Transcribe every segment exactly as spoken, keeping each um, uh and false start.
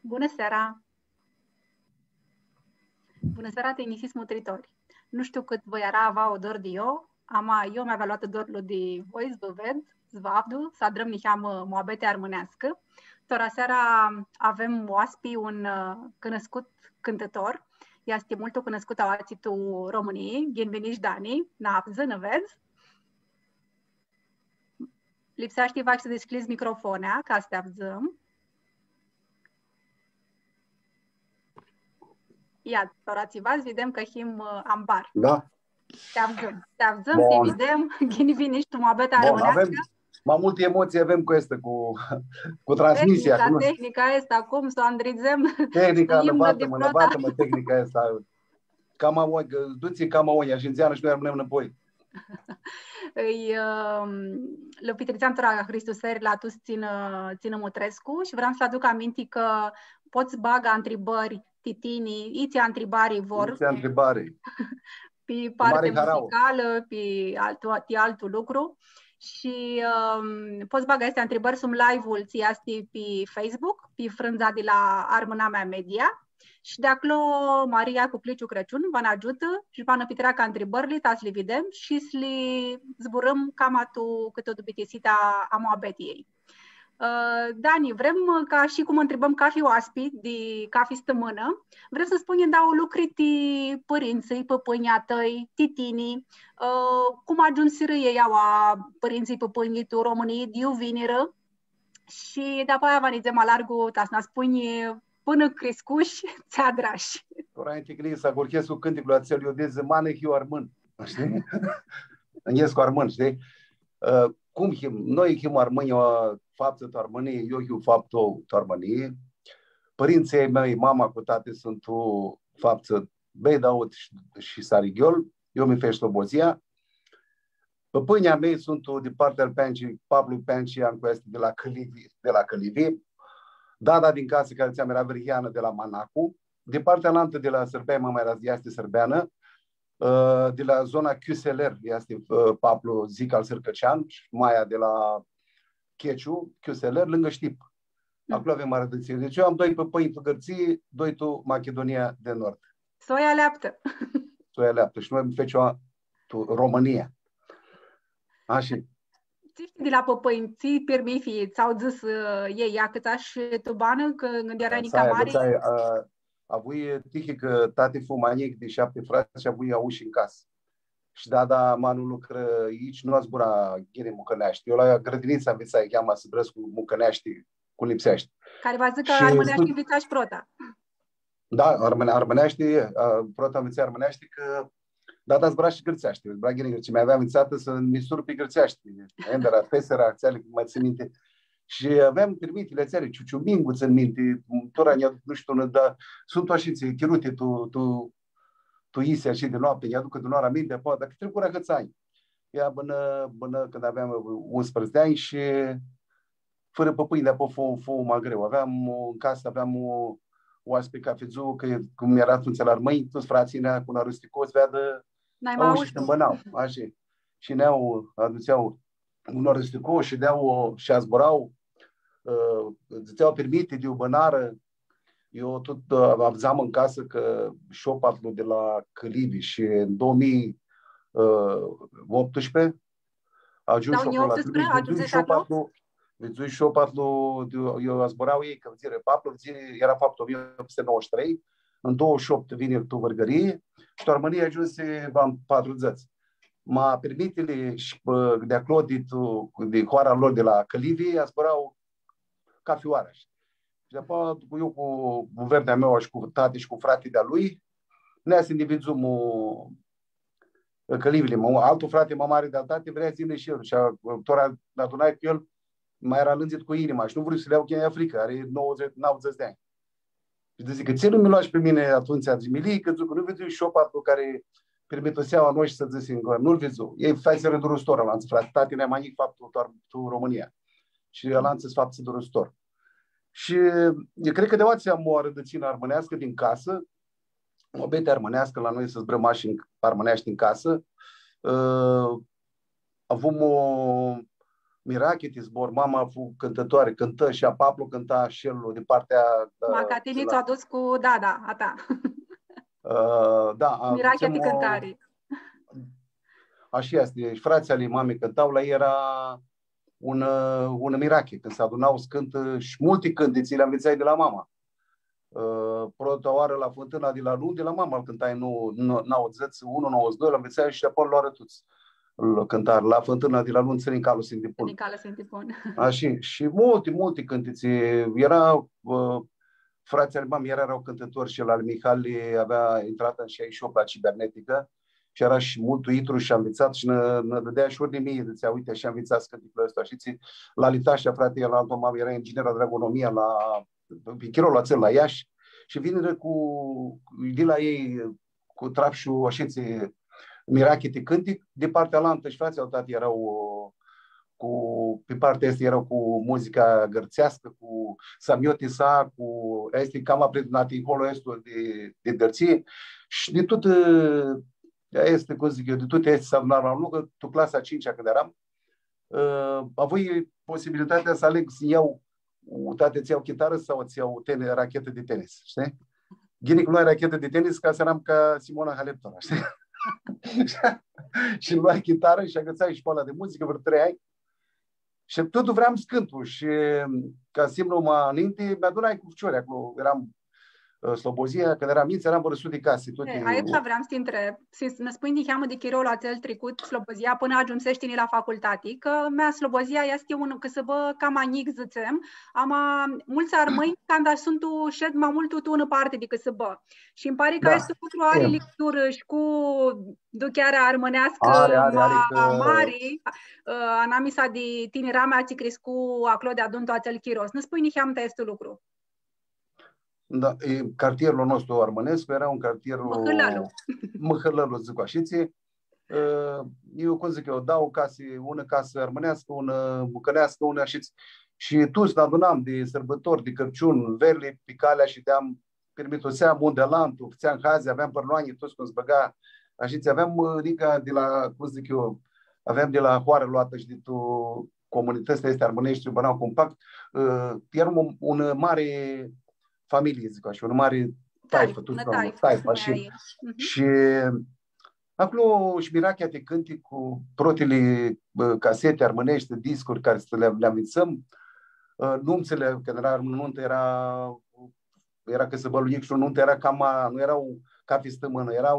Bunã seara! Bunã seara, tinjisits mutritori! Nu shtiu cãt vã eara a vauã dor di io, ama io mi avea loatã dorlu di voi s-vã ved, s-vã avdu, s-adrãm niheamã muabeti armãneascã. Tora seara avem oaspi un, ã, cunuscut cãntãtor. Easti multu cunuscut aoatsi tu Romãnii. Ghini vinish, Dani, nã avdzã, nã vedz? Lipseashti vahi s-dishcljidz microfonea, ca s-ti avdzãm. Ia, tora tsiva, s-videm cã him, ã, ambar. Da. Ti avdzãm, ti avdzãm, ti videm. Ghini vinish tu muabeta armãneascã. Ma multi emotsii avem cu aestã, cu, cu transmisia, tehnica, cu, nu shtiu. Tehnica aestã, cum s-u andridzem. Tehnica, nã vatã-mã, nã vatã-mã tehnica aestã. Cama aoa, dutsi cama aoa, shi nseamnã shi noi armãnem nãpoi. Ãlj, ãm, lã pitritseam tora hristuseri la tuts tsi nã, tsi nã mutrescu shi vream s-lã aduc aminti cã pot s-bagã ntribãri ti tini, itsi ntribari vor. Itsi ntribari. Pi partea muzicalã, pi altu, pi altu lucru. Shi, ãm, pot s-bagã aesti ntribãri sum live-ul tsi easti pi Facebook, pi frãndza di la Armãnamea Media. Shi di aclo Maria cu Cliciu Crãciun va nã agiutã shi va nã pitreacã ntribãrli, ta s-li videm shi s-li zburãm cama tu cãtã tu bitisita a muabetiljei. Ã, Dani, vrem, ã, ca shi cum ntribãm cafi oaspi di cafi stãmãnã, vrem s-spunj dauã lucri ti pãrintsãlj, pãpãnjlji a tãi, ti tini, ã, cum agiumsirã elj aoa, pãrintsãlj, pãpãnjlji, tu Romãnii, di iu vinirã, shi dapoaia va nidzem ma largu, ta s-nã spunj pãnã criscush, tsi adrash. Tora nj-ticni s-ahurhescu cãnticlu atsel, iu dzãtsi, ma nã hiu armãn, shtii? Nj-escu armãn, shtii? Ã, cum him? Noi him armãnj, ã, faptsã tu Armãnii, eu hiu faptu tu Armãnii. Pãrintsãlj a mei, mama cu tati, suntu faptsã Beidaud shi, shi Sarighiol, eu mi feci Slobozia. Pãpãnjlji a mei suntu di partea al Peanci, paplu Peanci, Ancu easti di la Cãlivi, di la Cãlivi. Dada din casã, cari dzãtseam, eara Virheanã, di la Manacu. Di partea alantã, di la Sãrbeanj, mama eara, easti sãrbeanã, ã, di la zona Chiuseler, easti, ã, paplu, dzãc, al Sãrcãcean, shi maia di la Checiu, Chiuseler, lângã Shtip. Mm. Aclo avem arãdãtsinã. Deci eu am doi pãpãnj tu Gãrtsii, doi tu Machidunia di Nord. Soia aleaptã. Soia aleaptã. Shi noi feci tu Romãnia. Ashi. Tsi shtii di la pãpãnj, tsi pirmithi tsã au dzãs, ã, elj, ia cãtsash tu banã, cã, cãndu earai nica mari? Ã, avui tihi cã tati fu ma njic di shapti frats shi avui aushi tu casã. Shi dada ma nu lucrã aoatsi, nu zbura ghini mucãneashti. Eu la grãdinitsa nvitsai cheama s-zburãscu mucãneashti cum lipseashti. Cari va dzãcã cã armãneashti nvitsash prota. Da, armãne-, armãneashti, ã, prota nvitsai armãneashti, cã dada zbura shi gãrtseashti, zbura ghini gãrtseashti. Mi avea nvitsatã s-mi surpi gãrtseashti. Endera, Pesera, atseali, ma tsãn minti. Shi aveam pirmithili atseali, Ciuciumingu, tsãn minti, tora, nu shtiu, da, suntu ashitsi, chiruti tu, tu, tu isi, ashi di noapti, nj-aduc di unãoarã aminti, apoia, dar tricurã cãts anj. Ea bãnã, bãnã cãndu aveam unsprãdzatsi di anj shi fãrã pãpãnj, di-apoia fu, fu ma greu. Aveam, ã, tu casã aveam, ã, oaspi cafi dzuã, cã cum eara atumtsea la armãnj, tuts fratslji yinea cu un arustico s-veadã aushi tsi bãnau, ashi. Shi yinea, adutsea un arustico shi dea, shi zbura, ã, dzãtsea pirmithi di iu bãnarã. Eu tut, ã, avdzam tu casã cã shopatlu di la Cãlivi shi tu doauã njilji optusprãdzatsi, agiumshu aclo la Cãlivi, vidzui shopatlu, vidzui shopatlu, eu zbura elj, cã vidzurã, paplu, vidzurã, eara faptu tu o mie opt sute nouăzeci și trei, tu doauãdzãts shi optu vinirã tu Vãrgãrii, shi tu Armãnii agiumsi tu patrudzãts. Ma pirmithili shi, ã, di aclo, di tu, di hoara lor, di la Cãlivi, zbura cafi oarã. Shi dapoaia, cu, eu cu, cu verdea a meu shi cu tati shi cu fratili di-a lui, nã s-individzum, ã, Cãlivili, ma, altu frati ma mari di-al tati vrea s-yinã shi el. Shi a, tora nã adunai cu el, ma eara lãndzit cu inima shi nu vrea s-lji ljau, cã lj-eara fricã, ari nauãdzãts, nauãdzãts di anj. Shi dzãsi cã tsi nu mi loash pi mini atumtsea, dzãsi, milii, cã dzãc, nu vidzui shopatlu cari pirmitusea a noshtri, s-dzãc singur, nu-l vidzui. Elj featsirã durustor, alantsã frats, tati nai ma njic faptu tu, tu Romãnia. Shi alantsã faptsã durustor. Shi eu cred cã di aoatsi am o arãdãtsinã armãneascã din casã, muabeti armãneascã, la noi s-zburãm shi armãneashti tu casã. Ã, avum o, mirachi ti zbor, mama fu cãntãtoari, cãntã shi a paplu cãnta shi el di partea, ã, Ma ca tini di la ts-u adus cu dada a ta. Ã, da, a, Mirachea ti dzãtsem, ã, cãntari. Ashi easti. Shi fratslji ali mami cãnta, la elj eara un, ã, un mirachi, cãndu s-aduna s-cãntã, ã, shi multi cãntitsi li nvitsai di la mama. Ã, prota oarã la Fãntãna di la Lun, di la mama lu cãntai, nu, nu, nauãdzãts unu, nauãdzãts doi, lu nvitsai shi apoi lu loarã tuts. Lu cãntarã la Fãntãna di la Lun, tsãni calu s-nji dipun. Tsãni calu s-nji dipun. Ashi, shi multi, multi cãntitsi. Eara, ã, fratslji ali mami eara, eara cãntãtori shi el al Mihali avea intratã tu shaidzãts shi optu la ciberneticã shi eara shi multu itru shi anvitsat shi nã, nã dãdea shi ordini, dzãtsea, „Uite, ashi anvitsat cãnticlu aestu”, ashi tsi, la Litash, frati, el altu, mama eara inginer di agronomie la, pi chirolu atsel la Iashi, shi vinirã cu, di la elj, cu trapshu, ashi tsi, mirachi ti cãntic, di partea alantã shi fratslji al tati eara, ã, cu, pi partea aestã eara cu muzica gãrtseascã, cu Samioti Sa, cu, easti cama prit naticolu aestu di, di Gãrtsii. Shi di tut, ã, easti, cum dzãc eu, di tuti aesti s-adunarã la un loc, tu clasa a cincea cãndu earam, ã, avui posibilitatea s-aleg s-ljau, tati, ts-ljau chitarã sau ts-ljau teni-, rachetã di tenis, shtii? Ghini cã loai rachetã di tenis, ca s-earam ca Simona Halep tora, shtii? Shi loai chitarã shi agãtsai shcoala di muzicã vãrã trei anj. Shi tut vream s-cãntu shi, ca s-imnu ma ninti, mi-adunai cu ficiori aclo, earam, ã, Slobozia, cãndu earam njits, earam vãrã sutã di casi, tuti. E, aestã vream s-ti ntreb, s-nã spunj niheamã di chirolu atsel tricut, Slobozia, pãnã agiumsesh tini la facultati, cã mea Slobozia easti un cãsãbã cama njic, dzãtsem, ama multsã armãnj, canda suntu, shed ma multu tu unã parti di cãsãbã. Shi nji pari cã aestu lucru ari ligãturã shi cu duchearea armãneascã ma mari, ã, anamisa di tiniramea tsi criscu aclo deadun tu atsel chiro. S-nã spunj niheamã ti aestu lucru. Da, e, cartierlu a nostru armãnescu eara un cartier, mãhãlãlu. Mãhãlãlu, dzãc, ashi tsi, ã, eu, cum dzãc eu, dauã casi, unã casã armãneascã, unã mucãneascã, unã ashi tsi. Shi tuts nã adunam di sãrbãtori, di Cãrciun, verli pi calea shideam, pirmituseam un di alantu, fãtseam hazi, aveam pãrnoanji, tuts cum s-bãga. Ashi tsi aveam, ã, nica di la, cum dzãc eu, aveam di la hoarã loatã shi di tu comunitãtsli aesti armãneshti, bãna compact, ã, earam un, unã mari familii, dzãc ashi, unã mari taifã, tuts unã taifã, ashi. Shi aclo shi mirachea ti cãntic cu protili, ã, caseti armãneshti, discuri cari s-li, li nvitsãm, ã, numtsãli, cãndu eara nuntã, eara, eara cãsãbãlu njic shi nuntã eara cama, nu eara cafi stãmãnã, eara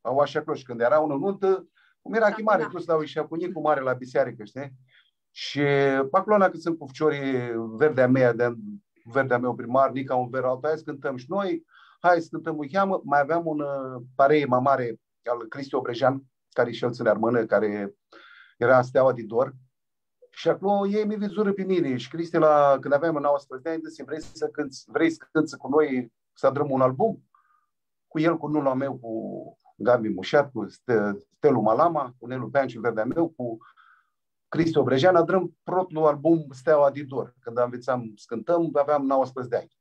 aoa shi aclo. Shi cãndu eara unã nuntã, cu mirachi mari, tuts s-dutsea cu njiclu mari la bisearicã, shtii? Shi aclo nã acãtsãm cu ficiorlji, verdea mea, di verdea meu primar, nica un ver altu, hai s-cãntãm shi noi, hai s-cãntãm niheamã, ma aveam un, ã, parei ma mari al Cristi Obrejan, cari shi el tsãni armãnã, cari eara Steaua di Dor. Shi aclo elj mi vidzurã pi mini shi Cristi, la, cãndu aveam nauãsprãdzatsi di anj, dzãsi, „Vrei s-cãnts, vrei s-cãnts cu noi, s-adrãm un album?” Cu el, cu nunlu a meu, cu Gabi Mushat, cu Ste-, Stelu Malama, cu Nelu Peanciu, verdea meu, cu Cristi Obrejan, adrãm protlu album Steaua di Dor. Cãndu anvitsam s-cãntãm, aveam nauãsprãdzatsi di anj.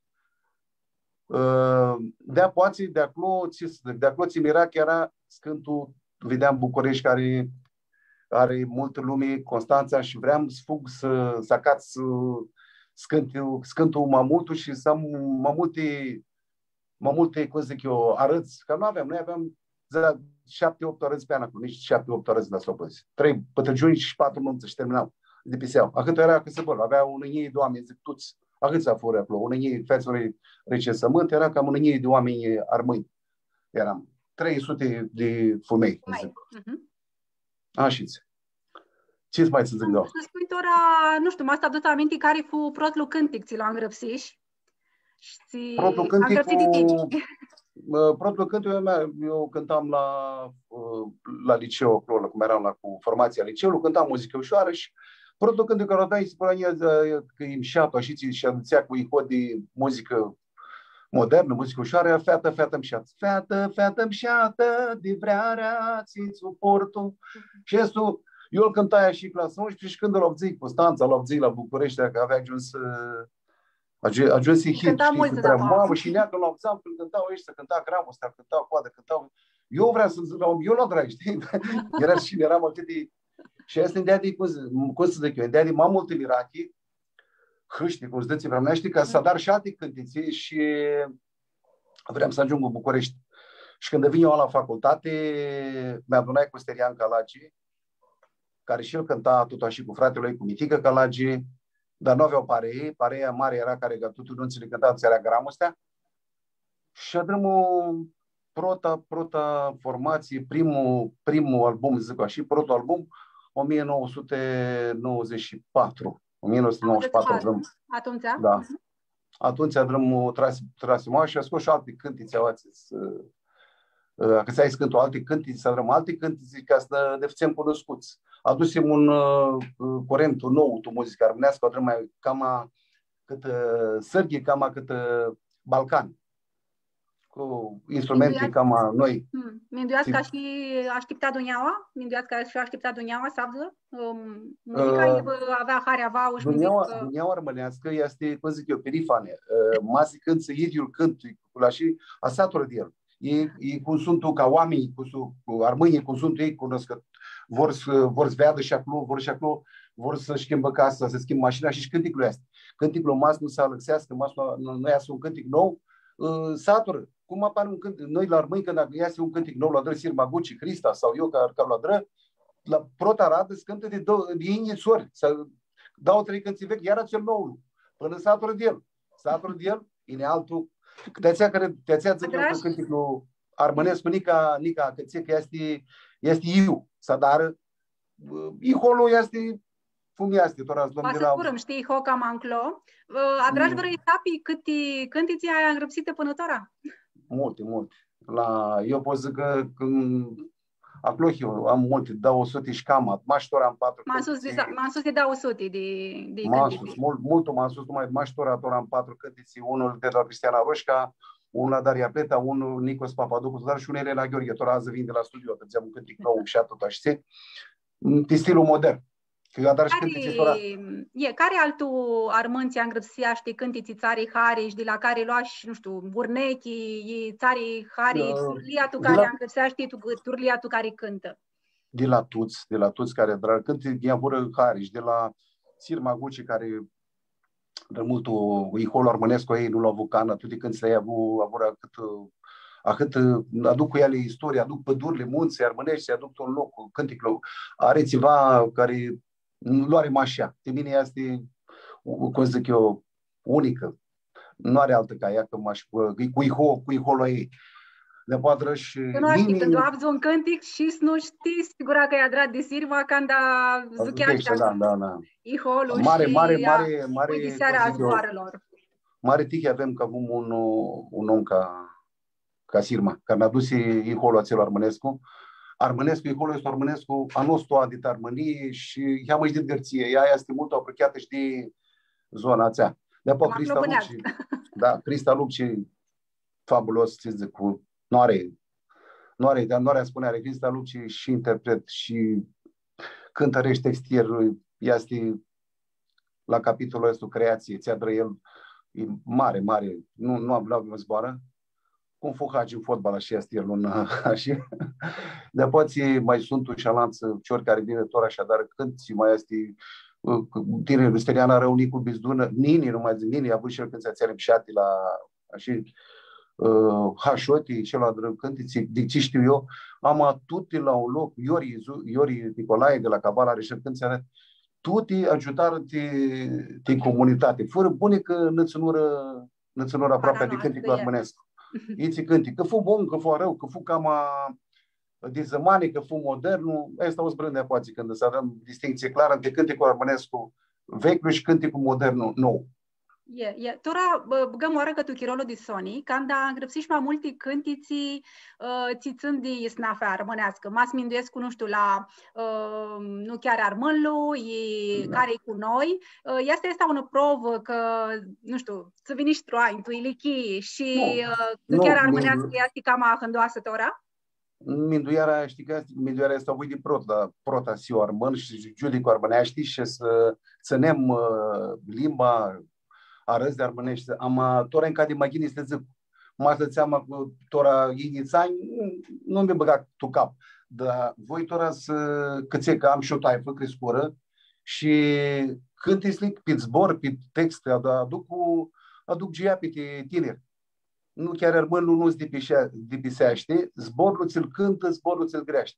Ã, di-apoea, di aclo, tsi s-dzãc, di aclo tsi mirachi eara s-cãntu, videam Bucureshti, cari ari multã lumi, Constantsa, shi vream s-fug s-, s-acats, s-, s-cãntu, s-cãntu ma multu shi s-am ma multi, ma multi, cum dzãc eu, arãdz, cã nu aveam, noi aveam dza-, shapti, optu arãdz pi an aclo, nitsi shapti, optu arãdz la Slobozia. Trei pãtrãciunj shi patru numtsã shi terminam. Dipisea. Ahãt eara cãsãbãlu, avea unã njilji di oaminj, dzãc, tuts. Ahãts furã aclo, unã njilji, featsi recensãmãnt, eara cam unã njilji di oaminj armãnj. Earam trei suti di fumelj, dzãc. Ashi tsi. Tsi s-ma dzãc, da. S-nã spunj tora, nu shtiu, ma s-ti aduts aminti cari fu protlu cãntic tsi lu angrãpsish? Shi tsi angrãpsi di tini? Protlu cãntic fu, ã, protlu cãntic, eu, eu cãntam la, ã, la liceu, aclo, la, cum earam la, cu formatsia a liceului, cãntam muzicã ushoarã shi protlu cãntic cari lu dai, spunea, ã, cã e mshat, ashi tsi, shi adutsea cu ihot di muzicã modernã, muzicã ushoarã, Featã, featã mshatã. Featã, featã mshatã, di vrearea tsi-ts u portu. Shi aestu, eu lu cãntai shi clasa a unsprezecea shi cãndu lu avdzãi Constantsa, lu avdzãi la Bucureshti, cã avea agiumsã, ã, agi-, agiumsã hit, cãnta shtii, multsã, cãnta da, mamã shi neacã, lu avdzam, cãndu cãnta aeshti, cãnta Gravostea, cãnta Coadã, cãnta. Eu vream s-dzãc la om, eu lu adrai, shtii? Eara shi earam ahãt di Shi aestã nj-deadi, cum s-, cum s-dzãc eu, nj-deadi ma multã mirachi, hãshti, cum s-dzãtsi pi armãneashti, ca s-adar shi alti cãntitsi shi vream s-agiungu tu Bucureshti. Shi cãndu vinj eu la facultati, mi adunai cu Sterian Calagi, cari shi el cãnta tut ashi cu fratili a lui, cu Miticã Calagi, dar nu avea parei, pareia mari eara cari, ca tuti nuntsãli cãnta, eara Gramustea. Shi adrãm prota, prota formatsii, primul, primul album, dzãc ashi, protul album, o mie nouă sute nouăzeci și patru. O mie nouă sute nouăzeci și patru, adrãm. Atumtsea? Da. Atumtsea adrãm, trasi-, trasim ashi, scosh shi alti cãntitsi, aoatsi, s-, ã, cã s-ai s-cãntu alti cãntitsi, s-adrãm alti cãntitsi, ca s-nã, nã fãtsem cunuscuts. Adusim un, ã, curent nou tu muzica armãneascã, adrãm ma cama cãtã, ã, sãrghi, cama cãtã, ã, Balcan. Cu instrumenti cama noi. Hmm. Mindueats cã shi ashtipta dunjaua? Mindueats cã shi ashtipta dunjaua s-avdã? Ãm, muzica, ã, e, bã, avea hari, avea shi dunjaua, muzica. Dunjaua armãneascã easti, cum dzãc eu, pirifanã. Ã, ma s-cãntsã idyiul cãntic, cu la shi asaturã di el. E, e cum suntu ca oaminj, cum su-, cu armãnjlji, cum suntu elj, cunuscãts, vor s-, vor s-veadã shi aclo, vor shi aclo, vor s-schimbã casa, s-schimbã mashina shi, shi cãnticlu easti. Cãnticlu ma s-nu s-alãxeascã, ma s-nu, nu, nu easã un cãntic nou, ã, saturã. Cum apari un cãntic, noi la armãnj, cãndu easi un cãntic nou, lu adrã Sirma Guci, Hrista sau eu, ca, ca lu adrã, la prota aradã s-cãntã di dou-, di yinghits ori, s-dauã trei cãntitsi veclji, iar atsel noulu, pãnã saturã di el. Saturã di el, yini altu. Ti atsea cari, ti atsea dzãc eu cã cãnticlu armãnescu, nica, nica, cã tsi, cã easti, easti iu, s-adarã, ã, iholu easti cum easti, tora s-lom di la... Va s-zburãm, shtii, iho cama nclo. Ã, adrash vãrã isapi cãti cãntitsi ai angrãpsiti pãnã tora? Multi, multi. La, eu pot s-dzãc cã, cã aclo eu am multi, dauã suti shi cama, mash tora am patru cãntitsi. Ma sus di, ma sus di dauã suti di, di cãntitsi. Ma sus, mul-, multu ma sus, numai mash tora, tora am patru cãntitsi, unlu di la Cristiana Roșca, unlu la Daria Pleta, unlu Nicos Papadopoulou, dar shi unlu Elena Gheorghe, tora adzã vin di la studio, cã am un cãntic nou shi atut, shtii? Ti stilul modern. Cã adar shi cãntitsi tora. Cari, e, cari altu armãn tsi angrãpseashti cãntitsi tsi ari hari shi di la cari loash, nu shtiu, urnechi, i tsi ari hari, ã, turlia tu cari angrãpseashti, tu, turlia tu cari cãntã? Di la tuts, di la tuts cari adar cãntitsi, avurã hari shi di la Sirma Guci, cari adrã multu iholu armãnescu, elj nu lu avu canã, tuti cãntitsli a ljei avu, avurã ahãt, ahãt, aduc cu eali istoria, aduc pãdurli, muntsãlj armãneshti, aduc tu un loc, cãnticlu ari tsiva cari nu lu ari mash ea. Ti mini easti, cum dzãc eu, unicã. Nu ari altã ca ea, cã mash, bã, e cu iho-, cu iholu a ljei. Di-apoea adrã shi... Cã nu ari, mini, cãndu avdz un cãntic shi s-nu shtii, sigura cã e adrat di Sirma, canda dzãc ea, da, da, da. Iholu mari, shi mari, ea, mari, uite, cum seara dzãc eu, a zboarãlor. Mari tihi avem cã avem un, un om ca ca Sirma, cari nã adusi iholu atsel armãnescu. Armãnescu, iholu easti armãnescu, a nostru, aditã Armãnii shi ea ma shi dit Gãrtsii, ea easti multu aprucheatã shi di zona atsea. Di-apoea Crista Lupci, da, Crista Lupci, fabulos, tsi dzãc, cu, nu ari, nu ari, dar nu ari spuneari, Crista Lupci shi interpret shi cãntãreshti, textier, easti la capitolul aestu, creatsii, tsi adrã el, e mari, mari, nu, nu am, nu avem zboarã. Cum fu Hagi în fotbal, ashi easti el, un, ashi. Di-apoea ma suntu shi alantsã ciori cari vinirã tora shi adarã cãntitsi, ma easti, ã, tinirlu, Stelian Arãu, Nicu Bizdunã, Nini, nu ma dzãc, Nini, avu shi el cãntitsi atseali mshati la, ashi, ã, Hashoti, shi el adrã cãntitsi, di tsi shtiu eu, ama tuti la un loc, Iori Zu-, Iori Nicolae di la Cabala, ari shi el cãntitsi, tuti agiutarã ti, ti comunitati. Furã buni cã nã tsãnurã, nã tsãnurã aproapea di cãnticlu armãnescu. Itsi cãntic, cã fu bun, cã fu arãu, cã fu cama di zãmani, cã fu modernu, aestã u zburãm di-apoea, cãndu s-avem distinctsii clarã ntrã cãnticlu armãnescu veclju shi cãnticlu modernu nou. E, e. Tora, bã, bãgãm oarã cã tu chirolu di soni, canda angrãpsish ma multi cãntitsi, ã, tsi tsãn di isnafea armãneascã. Ma s-minduescu, nu shtiu, la, ã, Nu chiar armãnlu, i Cari-i cu noi. Ã, easti aestã unã provã cã, nu shtiu, tsã vini shi tu anj, tu ilichii shi, ã, Nu chiar armãneascã easti cama ahãndoasã tora? Mindueara, shtii cã mindueara aestã u avui di prota, prota s-hiu armãn shi s-giudicu armãneashti shi s-tsãnem, ã, limba, arãdz di armãneshti. Ama tora nj-cadi ma ghini s-dzãc, ma s-dzãtseam cã tora yinghits anj, nu, nu mi bãga tu cap. Da, voi tora s-, cãtse cã am shi o taifã criscurã shi cãntitsli pi zbor, pi text, ad-, aduc cu, aduc giuiapi ti tiniri. Nu, chiar armãnlu nu s-dipisea-, dipiseashti, zborlu tsi-l cãntã, zborlu tsi-l greashti.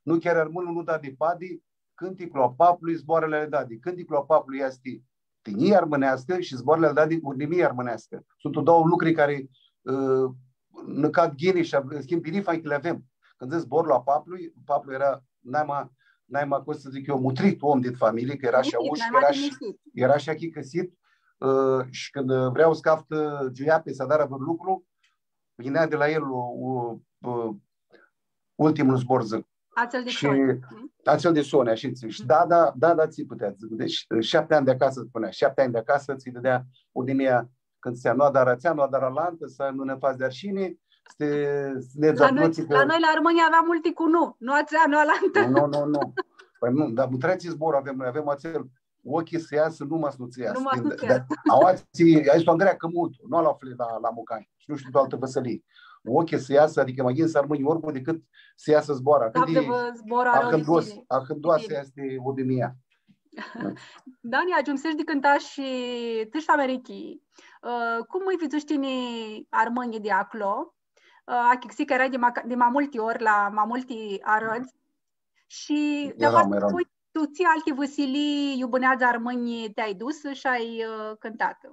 Nu, chiar armãnlu nu da di padi, cãnticlu a paplui, zboarãli a dadi. Cãnticlu a paplui easti tinjii armãneascã shi zboarãli a dadi urnimii armãneascã. Suntu doauã lucri cari, ã, nã cad ghini shi schimbi bini, fain cã li avem. Cãndu dzãc zborlu a paplui, paplu eara naima, naima, cum s-dzãc eu, mutrit om dit familii, cã eara shi aush, naima eara shi, tinjisit, eara shi achicãsit, ã, shi cãndu, ã, vrea s-caftã giuiapi, s-adarã vãr lucru, yinea di la el u, u, ã, ultimlu zbor, dzãc. Atsel di soni. Atsel di soni, ashi dzãc. Shi da, da, da, da, tsi putea, dzãc. Deci, shapti anj di acasã, spunea, shapti anj di acasã, tsi dãdea urnimia, cãndu dzãtsea, nu adara atsea, nu adara alantã, s-nu nã fats di arshini, s-ti, s-nã... La noi, la noi, la armãnj, avea multi cu nu, nu atsea, nu alantã. Nu, nu, nu, nu. Pãi nu, dar mutrea tsi zbor avem noi, avem atsel, ocljii s-easã, numa s-nu tsã easã. Numa s-nu tsã easã. Aoatsi, aestã u angreacã multu, nu lu afli la, la mucanj. Shi nu shtiu tu altã vãsilii. Ocljii s-easã, adicã ma ghini s-armãnj orbu dicãt s-easã zboara. Cãt di zboara ahãndoasã, ahãndoasã easti urnimia. Dani, agiumsesh di cãntash shi tu Americhii. Ã, cum ãlj vidzush tini armãnjlji di aclo? Ã, achicãsii cã earai di ma, di ma multi ori la ma multi arãdz. Shi earam, earam. Tu tsi alti vãsilii iu bãneadzã armãnj ti-ai dusã shi ai, ã, cãntatã?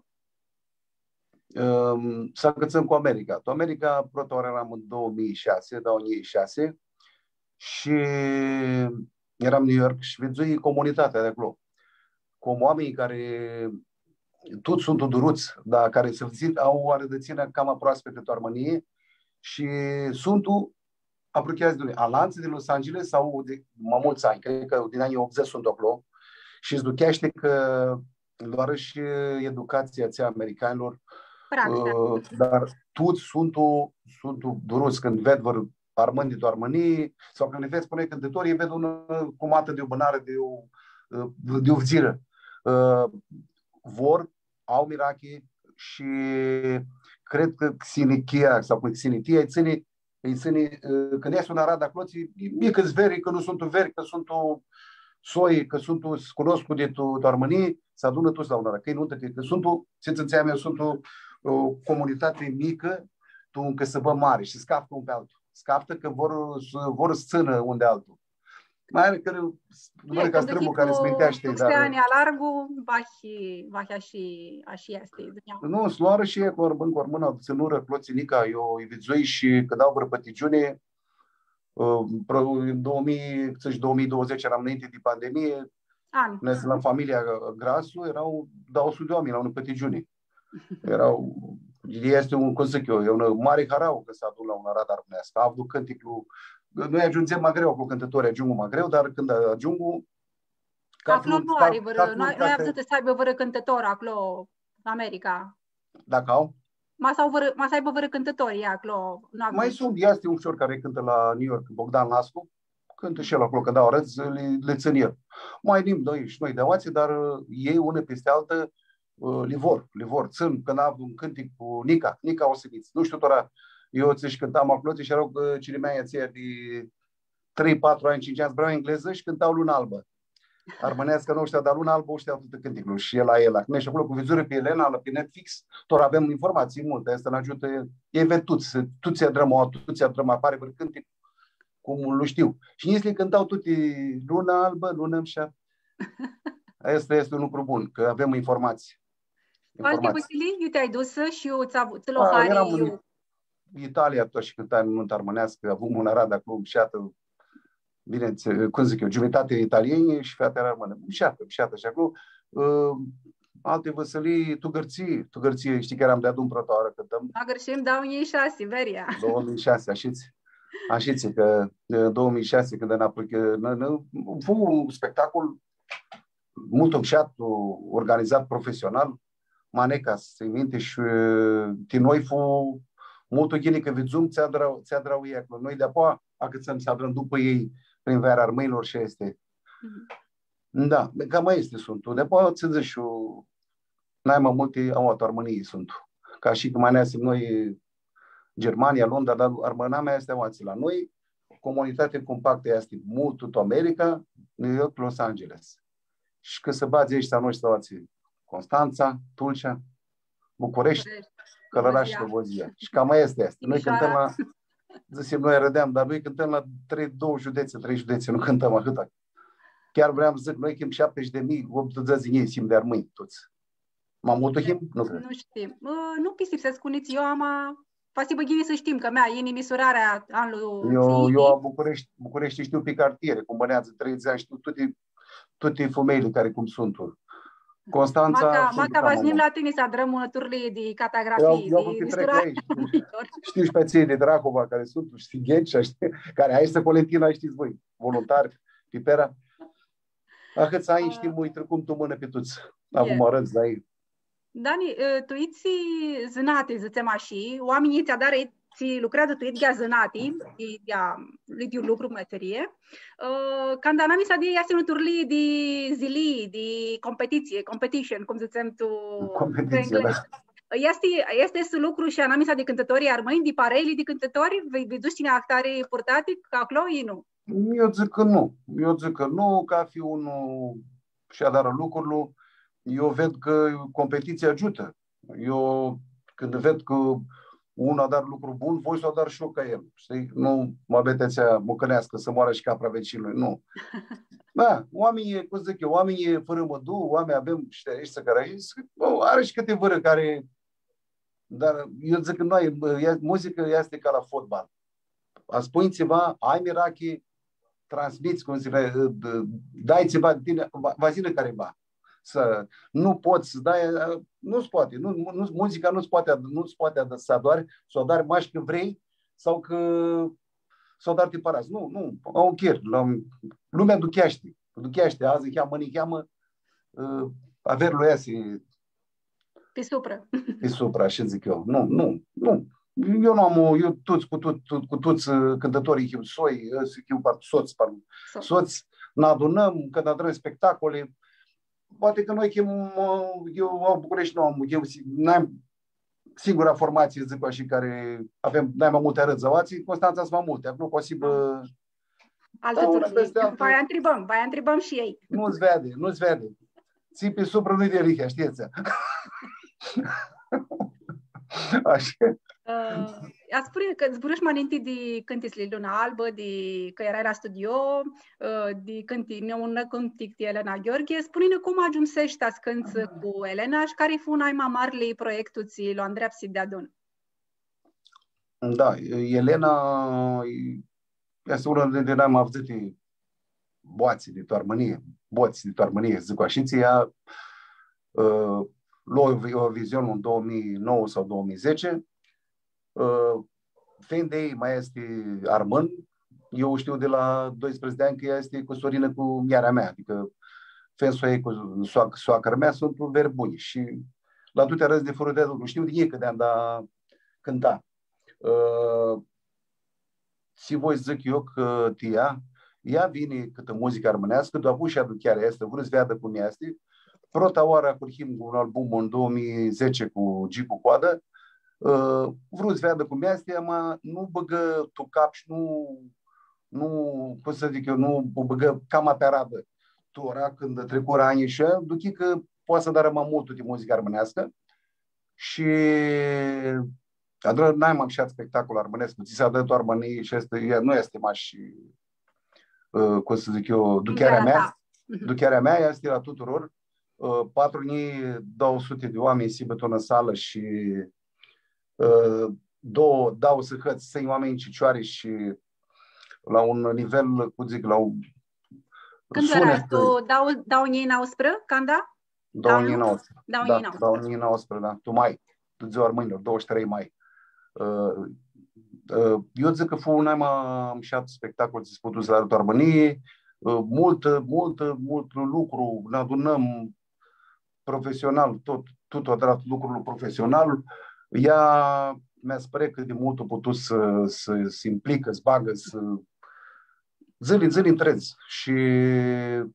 Ãm, s-acãtsãm cu America. Tu America, prota oarã earam tu doauã njilji shasi, doauã njilji shasi, shi earam New York shi vidzui comunitatea di aclo. Cum oaminjlji cari tuts suntu duruts, dar cari s-vidz, au arãdãtsinã cama proaspitã tu Armãnii shi suntu aprucheats di noi. Alantsã di Los Angeles au di ma multsã anj, cred cã din anii optzeci suntu aclo shi s-ducheashti cã loarã shi educatsia atsea a americanilor, ã, dar tuts suntu, suntu duruts cãndu ved vãr armãn di tu Armãnii, sau cãndu ved, spuneai, cãntãtori, elj ved unã cumatã di iu bãnarã, di iu, ã, di iu fudzirã. Ã, vor, au mirachi shi cred cã xinichia, sau cum xinitia, lji tsãni, lji tsãni, ã, cãndu easti un arad aclo, tsi, micã-s veri, cã nu suntu veri, cã suntu soi, cã suntu, s-cunoscu di tu, tu Armãnii, s-adunã tuts la un arad, cã e numtã, cã, cã suntu, tsi tsãntsea mea, suntu, ã, comunitati micã, tu un cãsãbã mari shi s-caftã un pi altu. S-caftã cã vor s-, vor s-tsãnã un di altu. Ma ari cari, e, vãrã ca strãmbu cari s-minteashti, dar... Anj alargu, va shi, va shi ashi, ashi easti dunjaua. Nu, s-loarã shi e cu armãn, cu armãna, tsãnurã, clotsi nica, eu lji vidzui shi cãndu au vãrã pãtigiuni, ã, pro-, în două mii, cãtse, două mii douăzeci earam nãinti di pandemie, an. Neasim la familia Grasu, eara doauã suti di oaminj la unã pãtigiuni. Eara, easti un, cum dzãc eu, e un mari harau cã s-adunã la un arad armãneascã. Avdu cãnticlu, noi agiundzem ma greu aclo, cãntãtori agiungu ma greu, dar cãndu agiungu, aclo nu ari vãrã, nu, nu avdzãm s-aibã vãrã cãntãtor aclo, în America. Dacã au? Ma s-au vãrã, ma s-aibã vãrã cãntãtori aclo, nu avdzãm. Ma suntu, easti un ficior cari cãntã la New York, Bogdan Lascu, cãntã shi el aclo, cãndu au arãdz, li, li tsãn el. Ma yinim noi shi noi di aoatsi, dar, ã, elj, unã pisti altã, ã, li vor, li vor. Tsãn, cãndu am un cãntic cu Nica, Nica Osimiț. Nu shtiu, tora, eu tsi shi cãntam aclo, tsi shi eara, ã, cirimea atseia di trei, patru anj, cinci anj, zbura englezã shi cãnta Luna Albã. Armãneascã nu shtia, dar Luna Albã u shtia tutã cãnticlu. Shi el, la el, acum easti aclo cu vidzurã pi Elena, la, pi Netflix, tora avem informatsii multi, aestã nã agiutã, elj ved tuts, tuts tsi adrãm, tuts tsi adrãm, apari vãr cãntic, cum lu shtiu. Shi njits li cãnta tuti, Luna albã, lunã mshatã. Aestã easti un lucru bun, cã avem informatsii. Alti vãsilii, iu ti-ai dusã shi iu tsã, tsã lo hari, earam tu Italia, tut shi cãntam numtã armãneascã, avum un arad aclo, mshatã, bini, cum dzãc eu, giumitati italieni shi feata eara armãnã. Mshatã, mshatã shi aclo. Ã, alti vãsilii, tu Gãrtsii, tu Gãrtsii, shtii cã earam deadun prota oarã cãntãm. Agãrshim, doauã njilji shasi, veria. Doauã njilji shasi, ashitsi. Ashitsi, cã, ã, doauã njilji shasi, cãndu nã apruchi-, nã, nã, fu un spectacol multu mshat, organizat profesional, ma nica s-tsãn minti shi, ã, ti noi fu multu ghini cã vidzum tsi adra-, tsi adrau elj aclo. Noi di-apoea acãtsãm s-adrãm dupã elj, Primveara Armãnjlor shi aesti. Mhm. Da, cam aesti suntu. Di-apoea, tsi dzãc, shi naima multi, aoa, tu Armãnii suntu. Ca shi cãndu neasim noi, Germania, Londra, dar armãnamea easti aoatsi la noi. comunitati compactã easti multu tu America, New York, Los Angeles. Shi cã s-badz aeshti a noshtri, s-badz Constantsa, Tulcea, Bucureshti, Bucureshti, Cãlãrash, Slobozia. Shi cam aestã easti. Noi Timișoara. Cãntãm la, dzãsim, noi arãdeam, dar noi cãntãm la trei, doauã judetsi, trei judetsi, nu cãntãm ahãtã. Chiar vream s-dzãc, noi cãntãm șaptezeci de mii, optzeci de mii, simt di armãnj tuts. Ma multu him? Nu cred. Nu shtim. Ã, nu pistipsescu nitsi eu, ama va s-hibã ghini s-shtim, cã mea, yini misurarea anlu. Eu, eu la Bucureshti, Bucureshti shtiu pi cartiere, cum bãneadzã, treizeci anj, shtiu tuti, tuti fumeili cari cum suntu. Constantsa, maca, shtiu maca cam va s-yinim la tini s-adrãm unã turlii di catagrafii, eu, eu di misurarea. Shtiu shi pi atselj di Drahova cari suntu, shtii, Ghencea, shtii, cari, aestã Colentina, shtits voi, voluntari, Pipera. Ahãts anj, ã, shtim, ã, tricum tu mãnã pi tuts. Acum arãdz, da, e. Dani, ã, tu itsi zãnati, dzãtsem ashi, oaminjlji tsi adarã, tsi lucreadzã tu idyea zãnati, idyea, idyiul lucru, meserie, ã, canda anamisa di elj easti unã turlii di zilii, di competitsii, competition, cum dzãtsem tu, tu englezã. Competitsii, da. Easti, easti aestu lucru shi anamisa di cãntãtori armãnj, di pareili di cãntãtori, vi, vi duts tini ahtari purtati aclo, i nu? Eu dzãc cã nu. Eu dzãc cã nu, cathi un shi adarã lucrurli. Eu ved cã competitsia agiutã. Eu, cãndu ved cã un adarã lucru bun, voi s-u adar shi eu ca el. Shtii? Nu, muabetea atsea mucãneascã, s-moarã shi capra a vecinlui, nu. Da, oaminjlji, cum dzãc eu, oaminjlji fãrã mãdu, oaminj avem, shtii, aeshti cari, bã, ari shi cãti vãrã cari, dar eu dzãc cã nu ai, e, muzicã easti ca la fotbal. Spunj tsiva, ai mirachi, transmits, cum dzãc, e, d-, dai tsiva di tini, va, va s-yinã cariva. S-, nu pots s-dai, e, nu s-poati, nu, nu, muzica nu s-poati ad-, nu s-poati ad-, s-adari, s-u adari mash cã vrei sau cã s-u adari ti parats. Nu, nu, au chir, la, lumea aducheashti, aducheashti, adzã niheamã, mãni niheamã, e, averlu easi Pi supra. Pi supra, ashi dzãc eu. Nu, nu, nu. Eu nu am, eu tuts, cu tut-, tut-, cu tuts, ã, cãntãtorii hiu soi, ã, hiu par-, sots, par-, sots, nã adunãm, cãndu adrãm spectacole. Poati cã noi, cã, ã, eu, la Bucureshti, nu am, eu si-, n-am singura formatsii, dzãc ashi, cari avem nai ma multi arãdz aoatsi, Constantsa suntu ma multi, aclo poati s-hibã Altã turlii. Va ntribãm, va ntribãm shi elj. Nu s-veadi, nu s-veadi. Tsi pi supra nu-i di arihea, shtii? Ashi. Ã, atsea, spuni cã zburãsh ma ninti di cãntitsli Luna Albã, di cã earai la studio, ã, di cãnti-, nã, un cãntic di Elena Gheorghe. Spuni-nã cum agiumsesh ta s-cãnts cu Elena shi cari fu nai ma marli proiectu tsi lu andreapsit deadun? Da, Elena, easti unã di, di nai ma avdzãti boatsi di tu Armãnii, boatsi di tu Armãnii, dzãc ashi, tsi ea, ã, lo Eu-, Eurovision tu doauã njilji nauã sau doauã njilji dzatsi, ã, fendi ei ma easti armãn, eu u shtiu di la doisprãdzatsi di anj cã ea easti cusurinã cu njarea mea, adicã fendi-su ei cu soac-, soacrã mea, suntu veri buni shi la tuti arãdzli furã di lucru, shtiu di njicã di anda cãnta. Ã, tsi voi s-dzãc eu cã ti ea, ea vini cãtã muzica armãneascã, doapu shi aduchearea aestã, vru s-veadã cum easti. Prota oarã ahurhim cu un album tu doauã njilji dzatsi cu Gicu Coadã. Ã, vru s-veadã cum easti, ama nu bãgã tu cap shi nu, nu, cum s-dzãc eu, nu u bãgã cama pi aradã. Tora, cãndu tricurã anjlji shi atsea, duchi cã poati s-adarã ma multu di muzicã armãneascã. Shi adrã nai ma mushat spectacol armãnescu, tsi s-adrã tu Armãnii shi easti, e, nu easti mash, ã, cum s-dzãc eu, duchearea mea, duchearea mea easti la tuturor, ã, patru njilji doauã suti di oaminj s-hibã tu unã salã shi, ã, doauã, doauã sãhãts, tsintsi oaminj tu cicioari shi la un nivel, cum dzãc, la un... Cãndu eara? Tu doauã, doauã njilji nauãsprã, canda? Doauã njilji nauãsprã. Doauã njilji nauãsprã. Da, doauã njilji nauãsprã, da. Tu mai, tu dzua armãnjlor, doauãdzãts shi trei mai. Ã, ã, eu dzãc cã fu nai ma mushat spectacol, tsi s-putu s-adarã tu Armãnii, ã, multã, multã, multu lucru, nã adunãm profesional, tut, tut adrat lucrul profesional. Ea mi s-pari cã di multu putu s-, s-, s-implicã, s-bagã, s-, dzãli, dzãli ntredz. Shi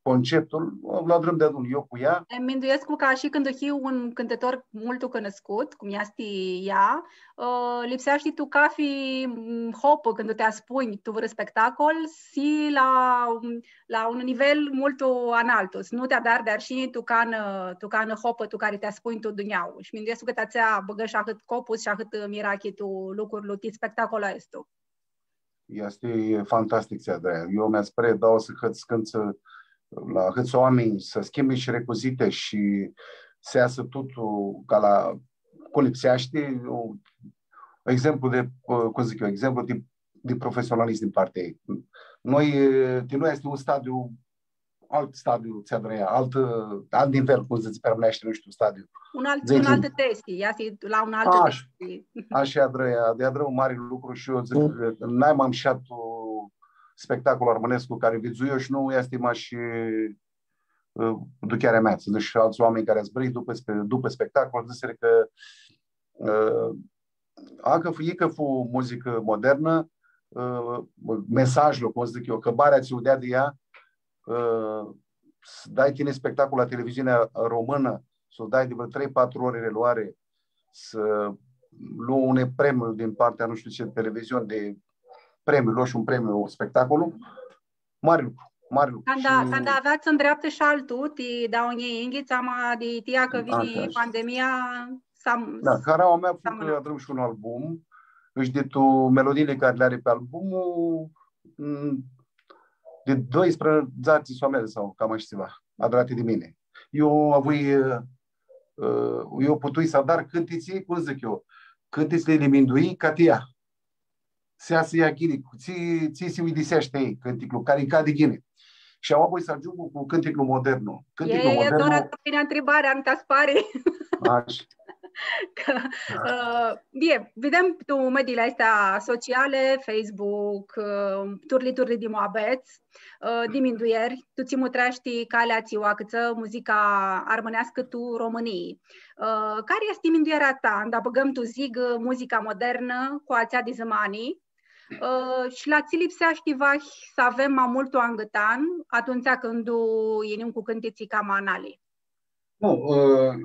conceptul, lu adrãm deadun, eu cu ea. Ãnj minduescu cã shi cãndu hii un cãntãtor multu cunuscut, cum easti ea, ã, lipseashti tu cafi, m, hopã, cãndu ti aspunj tu vãrã spectacol, s-hii la, la un nivel multu analtu, s-nu ti adari di arshini tu canã, tu canã hopã tu cari ti aspunj tu dunjauã. Shi minduescu cã ti atsea bãgã shi ahãt copus shi ahãt mirachi tu lucrul, ti spectacolul aestu. Easti fantastic tsi adrã. Eu mi aspre, dau s-hãts cãntsã la hãts oaminj, s-schimbi shi recuzite shi s-easã tutu ca la cum lipseashti. Eu, exemplu di, cum dzãc eu, exemplu di, di profesionalism din partea ei. Noi, ti noi easti un stadiu, alt stadiu tsi adrã ea, alt, alt nivel, cum dzãts pi armãneashti, nu shtiu, stadiu. Un alt, un alt testi, ea si la un alt testi. Ashi adrã ea, di adrã un mari lucru shi eu dzãc cã nai ma mushat spectacol armãnescu cari vidzui eu shi nu easti mash, ã, duchearea mea, dzãc, shi altsã oaminj cari zburãi dupã spe-, dupã spectacol, dzãsirã cã, ã, a, cã fu, i cã fu muzicã modernã, ã, mesajlu, cum dzãc eu, cã barea tsi u deadi ea, ã, s-dai tini spectacol la televiziunea românã, s-u dai di vãrã trei, patru ori reluare, s-lu un premiu din partea, nu shtiu tsi, televiziuni di premiu, loshi un premiu spectacolul, mari lucru, mari lucru. Canda, shi canda aveats ndreaptã shi altu, ti dauã njilji yinghits, ama di atsea cã vini pandemia, s-am-, da, s-, caraua mea fu s-amãnã. Cã adrãm shi un album, shi di tu melodiili cari li ari pi albumlu, m, di doisprãdzatsi suntu a meali sau cam ashi tsiva, adrati di mini. Eu avui, ã, eu putui s-adar cãntitsi, cum dzãc eu, cãntitsli li mindui ca ti ea. S-easã ea ghini, cu tsi, tsi si uidiseashti ei cãnticlu, cari cadi ghini. Shi aua voi s-agiungu cu cãnticlu modernu. Cãnticlu modernu. E, e, tora ta vini ntribarea, nu ti aspari. Ashi. Cã, ã, bine, videm tu mediile aesti sociale, Facebook, ã, turli, turli di muabets, ã, di mindueri, tu tsi mutreashti calea tsi u acãtsã muzica armãneascã tu Romãnii. Ã, cari easti minduearea ta, anda bãgãm tu zigã muzica modernã cu atsea di zãmani, ã, shi la tsi lipseashti vahi s-avem ma multu angãtan, atumtsea cãndu yinim cu cãntitsi cama anali? Nu, ã,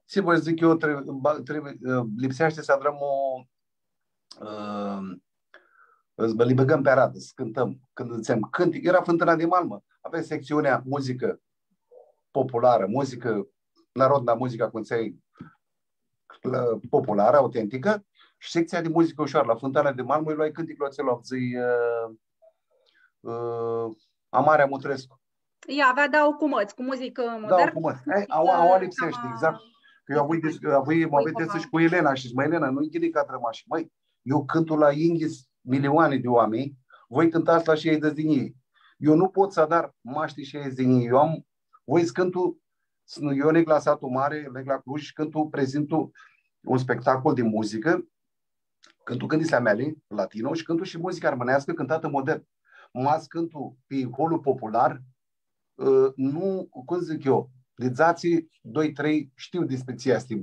tsi voi dzãc eu, tre-, ba-, trebuie, ã, lipseashti s-adrãm o, ã, s-, li bãgãm pi aradã, s-cãntãm. Cãndu dzãtsem cãntic, eara Fãntãna di Malmã, avea sectsiunea muzicã popularã, muzicã, narodna muzicã, cum dzãtseai, ã, popularã, autenticã, shi sectsia di muzicã ushoarã. La Fãntãna di Malmã, eu loai cãnticlu atsel, dzãc, ã, ã, Amarea Mutrescu. Ea avea dauã cumãts, cu muzicã modernã. Dauã cumãts. E, aua, aua lipseashti, exact. Cã eu avui dis-, avui muabeti shi cu Elena shi dzãc, „Mã, Elena, nu-i ghini cã adrãm ashi, mãi. Eu cãntu la yinghits milioani di oaminj, voi cãntats la shaidzãts di njilji. Eu nu pot s-adar mash ti shaidzãts di njilji. Eu am, voi s-cãntu, s-, eu neg la Satu Mari, neg la Cluj shi cãntu, prezintu un spectacol di muzicã, cãntu cãntitsli a meali, latino, shi cãntu shi muzicã armãneascã cãntatã modern. Ma s-cãntu pi holul popular, ã, nu, cum dzãc eu, di dzatsi, doi, trei, shtiu di specii, easti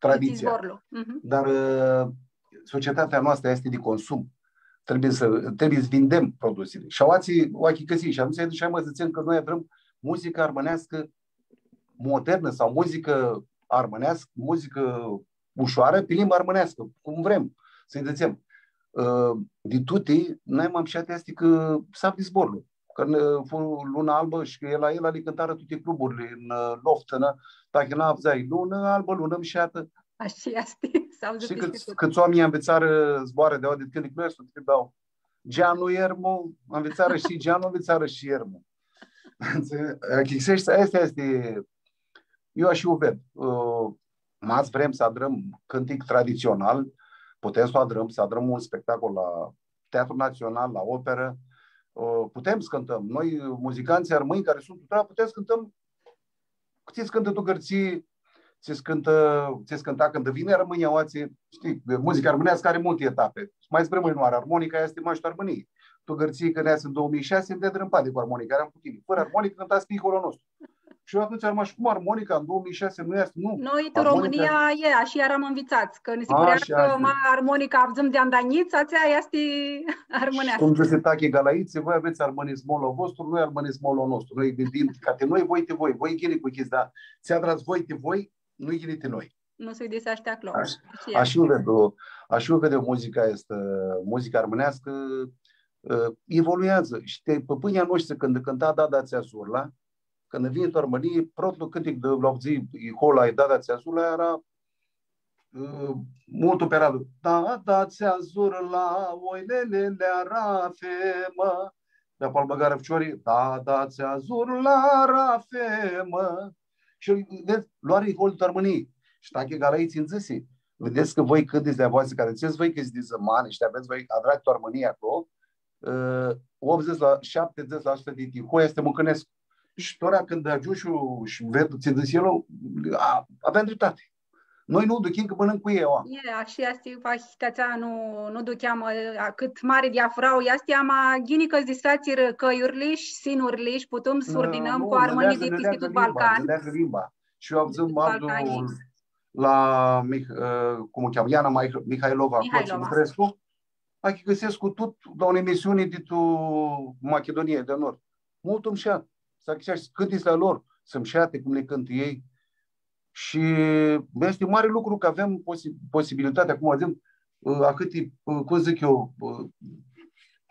traditsia. Zborlu. Mhm. Dar, ã, societatea noastrã easti di consum. Trebuie să, trebuie să vindem produsele. Shi aoatsi, u achicãsii. Shi atumtsea, shi mã dzãtsem cã noi adrãm muzicã armãneascã modernã sau muzicã armãneascã, muzicã ushoarã, pi limbã armãneascã, cum vrem s-lji dzãtsem. Ã, di tuti, nai ma mushat easti cã s-avdi zborlu. Cã, ã, fu Luna Albã shi cã el, la el li cãntarã tuti cluburli, tu, ã, loft, nã, tahina avdzai, „Lunã albã, lunã mushatã.” Ashi easti, s-avdi. Shtii cãts, cãts oaminj anvitsarã zboarã di aua, di cãndu nu easti, ti dau. Geanu, iermu, anvitsarã shi geanu, anvitsarã shi iermu. Achicãseshti, aestã easti, eu ashi u ved. Ã, ma s-vrem s-adrãm cãntic traditsional, putem s-u adrãm, s-adrãm un spectacol la Teatrul Național, la operă, ã, putem s-cãntãm. Noi, muzicantsãlj armãnj cari suntu tu Prag, putem s-cãntãm cu tsi s-cãntã tu Gãrtsii, tsi s-cãntã, tsi s-cãnta cãndu vini armãnjlji aoatsi, shtii, muzica armãneascã ari multi etapi. Ma s-vrem, nu ari armonica, easti mash tu Armãnii. Tu Gãrtsii, cãndu neasim tu doauã mii shasi, nã deadi rãmpadã cu armonica, earam cu tini. Fãrã armonicã cãnta Spihul nostru. eu atumtsea am armãnit cum armonica în două mii șase, nu easti, nu. Noi, tu Romãnia, e, ashi earam nvitsats, cã nã si pãrea cã ma armonica avdzãm di anda njits, atsea easti armãneascã. Cum dzãtsi Tachi Galaitsi, voi avets armãnismul a vostru, noi armãnismul a nostru. Noi gãndim ca ti noi, voi ti voi, voi ghini cu chis, dar tsi adrats voi ti voi, nu ghini ti noi. Nu s-uidiseashti aclo. Ashi, ashi u ved, ashi u ved muzica aestã, muzica armãneascã, ã, evolueadzã. Shi ti pãpãnjlji a noshtri, cãndu cãnta Dada Tsi Azurla, cãndu vinj tu Armãnii, protlu cãntic di la avdzãi, iho la Dada Tsi Azurla, eara, ã, multu pi aradã. Dada tsi azurla, oi lele, leara femã. Di-apoea bãgarã ficiorlji, Dada tsi azurla, leara femã. Shi, vedz, loarã iholu tu Armãnii. Shi Tachi Galaitsi nji dzãsi, vedets cã voi cãntitsli a voastri, cari dzãtsets voi cã suntu di zãmani shi avets voi adrat tu Armãnii aclo, ã, optzeci la, șaptezeci la sută di iho easti mucãnescu. Shi tora cãndu agiumshu shi ved tsi dzãsi el, a, avea driptati. Noi nu u duchim cã bãnãm cu elj, a. E, ashi easti, va, ti atsea nu, nu ducheam, ã, cãt mari diafurauã easti, ama ghini cã s-disfeatsirã cãljurli shi sinurli shi putum s-urdinãm cu armãnjlji di pisti tut Balcan. Nã leagã limba. Shi eu avdzãm adzã la Mih-, ã, cum u cheamã, Iana Mih-, Mihailova, Mihailova. Aclo tsi lucredz, achicãsescu tut la unã emisiuni di tu Machidonia di Nord. Multu mushat. S-achicãseashti cãntitsli a lor, suntu mushati, cum li cãntã elj. Shi easti mari lucru cã avem posi-, posibilitatea, cum avem, ã, ahãti, ã, cum dzãc eu, ã,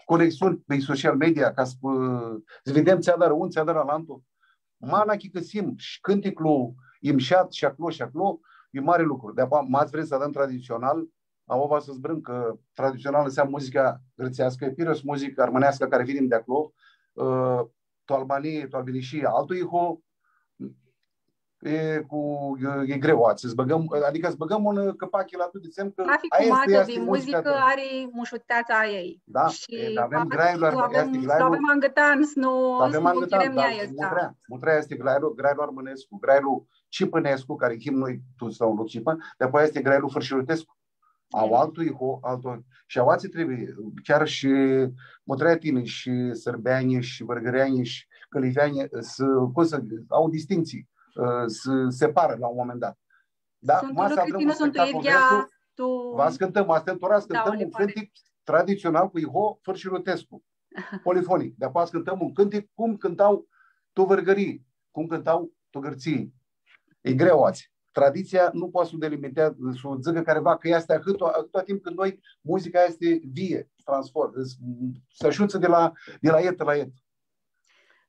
conexiuni pi social media, ca s-, ã, s-videm tsi adarã un, tsi adarã alantu. Ma n-achicãsim shi cãnticlu e mushat shi aclo shi aclo, e mari lucru. Di-apoea, ma s-vrem s-adrãm traditsional, aoa va s-zburãm cã traditsional nseamnã muzica grãtseascã, e pirosmuzicã armãneascã cari vinim di aclo, ã, tu Albanii, tu Albinishii, altu iho, e cu, e, e greu, atsea, s-bãgãm, adicã s-bãgãm un cãpac la tut, dzãtsem cã aestã easti muzica, ari mushuteatsa a ljei. Da, shi e, dar avem grailu, avem, easti grailu, avem angãtan, s-nu, avem s-nu angãtan, ghirem, dar aestã. Mutrea, mutrea easti grailu, grailu armãnescu, grailu cipãnescu, cari him noi tuts la un loc cipã, di-apoea easti grailu fãrshirutescu. Au altu iho, altu. Shi aoatsi trebuie, chiar shi mutrea tini, shi sãrbeanj, shi vãrgãreanj, shi cãliveanj, s-, cum s-, au distinctsii, ã, s-separã la un moment dat. Da, suntu ma s-lucri tsi nu suntu idyea, tu... Va s-cãntãm, ma s-cãntãm, tora s-cãntãm un cãntic traditsional cu iho fãrshirutescu. Polifonic. Di-apoea s-cãntãm un cãntic cum cãntau tu Vãrgãrii, cum cãntau tu Gãrtsii. E greu aoatsi. Traditsia nu poati s-u delimiteazã, s-u dzãcã cariva cã easti ahãt, ahãt timp cãndu noi, muzica easti vie, transform, s-, s-ashutsã di la, di la etã la etã.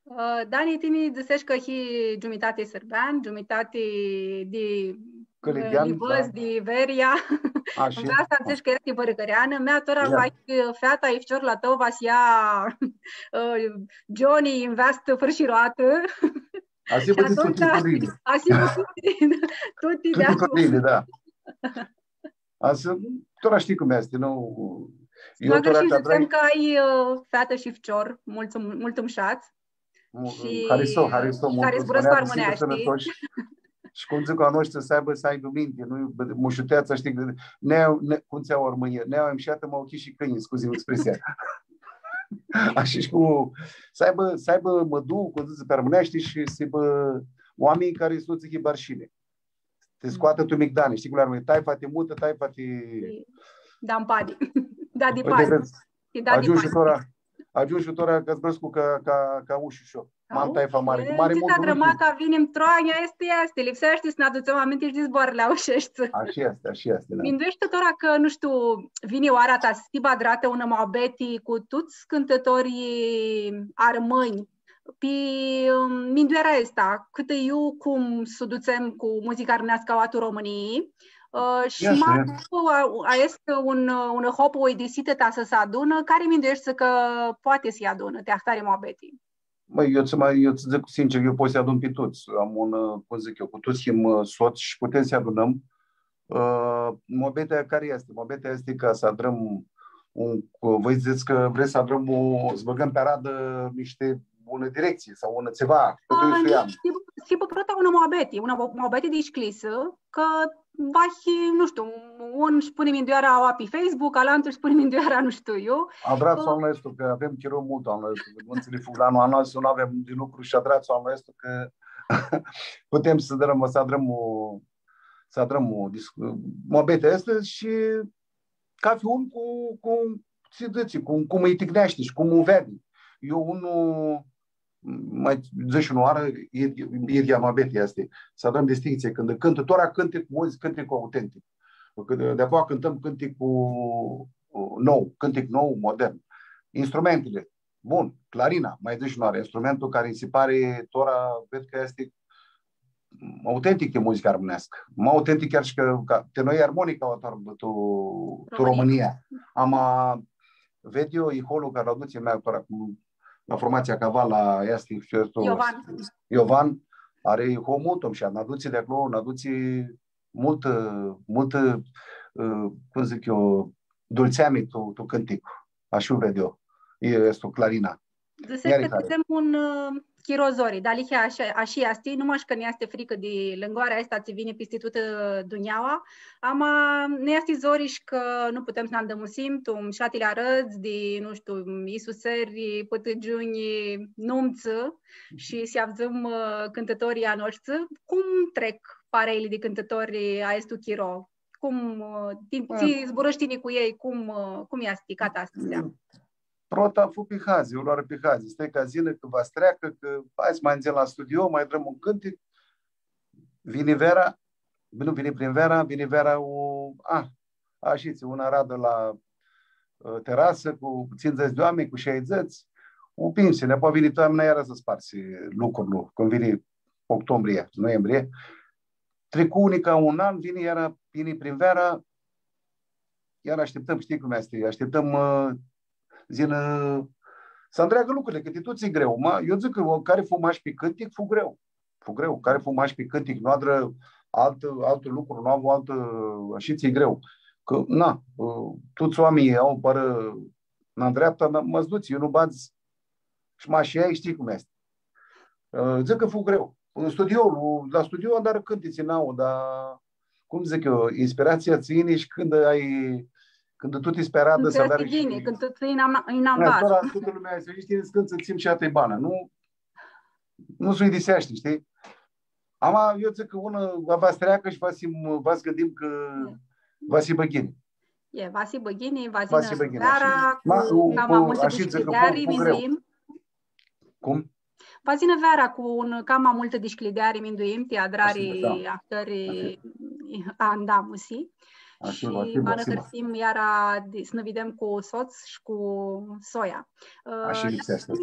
Ã, Dani, tini dzãseshi cã hii giumitati sãrbean, giumitati di, ã, Livãdz, di Veria. Ashi. Vrea s-dzãts cã easti vãrgãreanã. Mea, tora, ia, va hii feata, e ficiorlu a tãu, va s-ljea, ã, Johnny, nveastã fãrshiroatã. Ashi va s-hibã tuti familii. Ashi va s-hibã tuti, tuti di aclo. Tuti familii, da. Ashi, tora shtii cum easti, nu? Eu tora shi dzãtsem cã ai, ã, featã shi ficior, multu, multu mushats. Shi haristo, haristo multu, cari zburãscu armãneashti. Shi cum dzãc a noshtri, s-aibã, s-aibã minti, nu mushuteatsa, shtii, cã ne, ne, cum dzãtsea armãnjlji, neaua mushatã ma u chishi cãnjlji, scuzi expresia. Ashi shi cu, s-aibã, s-aibã mãduã, cum dzãc pi armãneashti, shi s-aibã oaminj cari s-nu tsã hibã arshini. Ti scoatã tu migdani, shtii cum easti, taifa ti mutã, taifa ti... Da, mpadi. Da, di padi. Ti da di padi. Agiumshu tora, agiumshu tora cã zburãscu ca, ca, ca ushu shi eu. Am taifa mari, mari multu. Tsi ta drãma ca vinim tu Romãnia, easti, easti. Lipseashti s-nã adutsem aminti shi di zboarãli ausheshti. Ashi easti, ashi easti, da. Mindueshti tora cã, nu shtiu, vini oara ta s-hibã adratã unã muabeti cu tuts cãntãtorlji armãnj, pi, ãm, mindueara aestã, cãtã iu cum s-u dutsem cu muzica armãneascã aoa tu Romãnii, ã, shi ma, a, a, easti un, un hop, o idisitã ta s-, s-adunã, cari mindueshti cã poati s-lji adunã ti ahtari muabeti? Mãi, eu tsã ma, eu tsã dzãc sincer, eu pot s-lji adun pi tuts. Am un, ã, cum dzãc eu, cu tuts him, ã, sots shi putem s-lji adunãm. Ã, muabetea cari easti? Muabetea easti ca s-adrãm un, voi dzãts cã vrets s-adrãm o, s-bãgãm pi aradã nishti, unã directsii sau unã tsiva, cã tu... Ã, easti, nu, s-hibã, s-hibã prota unã muabeti, unã mu-, muabeti di iclisã, cã va hii, nu shtiu, un sh-puni mindueara aoa pi Facebook, alantu sh-puni mindueara, nu shtiu eu. Adrats anlu aestu, cã avem chiro multu anlu aestu, cã nu ntsã li fug la anlu, anlu aestu nu avem di lucru shi adrats anlu aestu, cã Putem s-adrãm, s-adrãm o, s-adrãm o discu-, muabetea aestã shi cathi un cu, cu, tsi dzãtsi, cu, cum lji ticneashti shi cum u veadi. Eu unu, ma dzãc shi unã oarã, e, e, e muabetea aestã. S-adrãm distinctsii cãndu cãntã, tora cãntic, voi cãntic autentic. Cã di, di-apoea cãntãm cãntic cu, cu nou, cãntic nou, modern. Instrumentele, bun, clarina, ma dzãc shi unã oarã, instrumentul cari nji si pari, tora, ved cã easti autentic di muzicã armãneascã. Ma autentic chiar shi cã, ca, ti noi armonica u adunãm tu, tu Romãnia. Romãnia. Ama, ved eu, iholu cari lu adutsi, mea, tora cu, la formatsia Cavala, easti, shtiu, Iovan. Iovan, ari iho multu, shi nã adutsi di aclo, nã adutsi multã, multã, ã, cum dzãc eu, dultseami tu, tu cãntic. Ashi u ved eu. E, easti o clarina. Dzãsesh cã tsi avem un, ã, chiro zori, dealihea ashi, ashi easti, nu mash cã nã easti fricã di lãngoarea aestã tsi vini pisti tutã dunjaua, ama nã easti zori shi cã nu putem s-nã andãmusim tu mushatili arãdz di, nu shtiu, isuseri, pãtãgiunj, numtsã shi s-avdzãm, ã, cãntãtorlji a noshtri. Cum trec pareili di cãntãtori aestu chiro? Cum, ã, ti, tsi zburãshti tini cu elj, cum, ã, cum easti catastasea? Prota fu pi hazi, u loarã pi hazi. Stai ca s-yinã, cã va s-treacã, cã hai s-ma ndzem la studio, ma adrãm un cãntic. Vini veara, nu vini primveara, vini veara, u, a, ashitsi, unã aradã la, ã, terasã cu tsindzãts di oaminj, cu shaidzãts, u pimsi, dapoaia vini toamna, iara s-sparsi lucrul, cãndu vini octombrie, noiembrie. Tricu nica un an, vini, iara, vini primveara, iara ashtiptãm, shtii cum easti, ashtiptãm, ã, s-yinã, ã, s-andreagã lucrurli, cã ti tuts e greu. Ma, eu dzãc cã, o, cari fu mash pi cãntic, fu greu. Fu greu. Cari fu mash pi cãntic, nu adrã altu, altu lucru, nu avu altã, ashitsi e greu. Cã, na, ã, tuts oaminjlji au, parã, nã ndreaptã, na, ma s-dutsi, eu nu badz shi mash ai, shtii cum easti. Ã, dzãc cã fu greu. În studio, la studio adarã cãntitsi nauã, dar, cum dzãc eu, inspiratsia tsã yini shi cãndu ai, cãndu tu ti spi aradã s-adarã shi ghini, cãndu tu tsã yini ina, ina... Da, tora tutã lumea, s-shtii, tini s-cãnts, tsã mushatã bana, nu? Nu s-uidiseashti, shtii? Ama, eu dzãc cã unã va, va s-treacã shi va s-, va s-gãndim cã va s-hibã ghini. E, va s-hibã ghini, va s-yinã veara cu cama multã dishcljideari, minduim. Cum? Va s-yinã veara cu un cama multã dishcljideari, minduim, ti adrari ahtãri andamusi. Shi va nã hãrsim iara s-nã videm cu sots shi cu soia. Ashi lipseashti.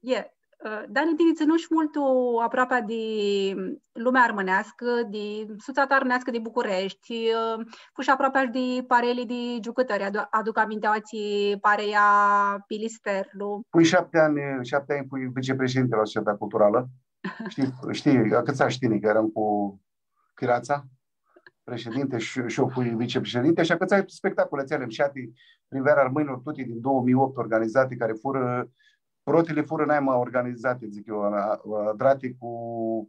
E, Ã, Dani, tini tsãnushi multu aproapea di lumea armãneascã, di sutsata armãneascã di Bucureshti, ã, fushi aproapea shi di pareili di giucãtori. Adu-, aduc aminti aoatsi pareia Pilisterlu. Fui shapti anj, shapti anj fui vicepreședinte la Societatea Culturală. Shtii, shtii, acãtsash tini cã earam cu Chiratsa, președinte, shi, shi eu fui vicepreședinte, shi acãtsai spectacole atseali mshati, Primveara Armãnjlor, tuti din două mii opt organizate, cari furã, protili furã naima organizate, dzãc eu, a-, adrati cu,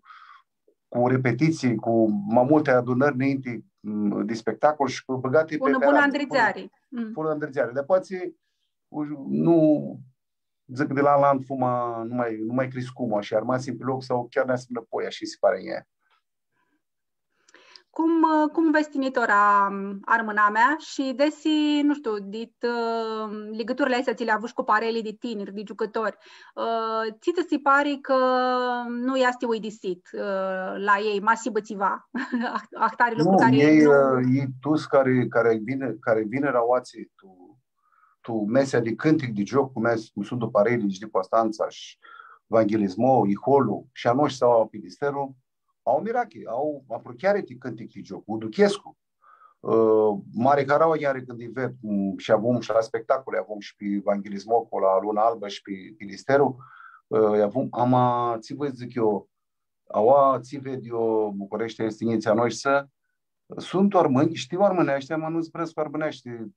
cu repetiții, cu ma multi adunãri nãinti, m, di spectacol shi cu bãgati pi... Unã bunã andridzeari. Furã andridzeari. Dar poati, nu, dzãc, di la an la an fu ma, nu ma, nu ma criscu, ma, shi armasi pi loc sau chiar nã asim nãpoi, ashi nji si pari a njia. Cum, cum vedz tini tora, ã, armãnamea shi desi, nu shtiu, dit, ã, ligãturli aesti tsi li avushi cu pareili di tiniri, di giucãtori, ã, tsi tsã si pari cã nu easti uidisit, ã, la elj, ma s-hibã tsiva, ah-, ahtari lucru cari elj nu, ã, elj tuts cari, cari vinirã, cari vinirã aoatsi tu, tu mesea di cãntic, di gioc, cum es-, cum suntu pareili di Constantsa shi Vanghelismo, Iholu, shi a noshtri s-au Pilisterlu, au mirachi, au aprucheari ti cãntic ti gioc, u duchescu. Ã, mari harauã iari cãndu lji ved, cum, shi avum shi la spectacole, avum shi pi Vanghelismo, cu la Luna Albã shi pi Pilisterlu, ã, lji avum, ama, tsi voi dzãc eu, aua, tsi ved eu, Bucureshti easti njitslji a noshtri, suntu armãnj, shtiu armãneashti, ama nu zburãscu armãneashti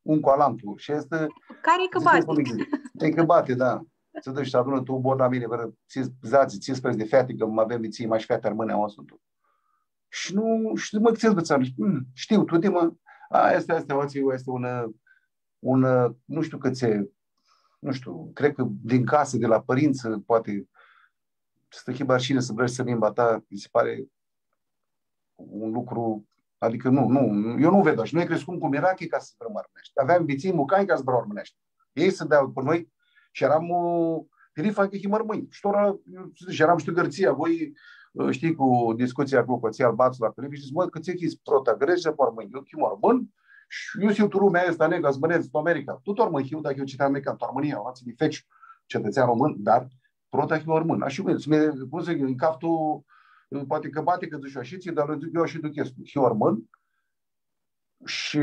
un cu alantu. Shi easti... Cari cã bati. E cã bati, da. Tsi duts shi s-adunã tu, bor la mini, vãrã tsi-, dzatsi, tsisprãdzatsi di feati, cã avem vitsinj, mash feati armãni aua suntu. Shi nu, shi mã, tsi-ts dzãc, mm, shtiu, tu, di, mã, a, easti, easti, easti, easti unã, unã, nu shtiu cãtse, nu shtiu, cred cã din casã, di la pãrintsã, poati, s-ti hibã arshini s-vrei limba ta, mi se pare un lucru, adică nu, nu, eu nu ved ashi. Noi crescum cu mirachi ca s-zburãm armãneashti. Aveam vitsinj mucanj ca s-zburã armãneashti. Elj s-dea cu noi shi eram, ã, pirifani cã him armãnj. Shi tora, eu, shi eram, shtiu, Gãrtsia, voi, ã, shtii, cu discutsia aclo, cu atselj albatslji la televizion, dzãc, „Mã, cãtse hits prota grets, apoi armãnj?” Eu him armãn shi eu simt tu lumea aestã, nega, s-bãnedz tu America. Tut armãn hiu, dacã eu cetãt american, tu Romãnia, altsã di feci cetãtsean român, dar prota hiu armãn. Ashi cum, cum s-dzãc, ãnj caftu, poati cã bati cã dzãc ashi, dar dzãc eu ashi duchescu, hiu armãn. Shi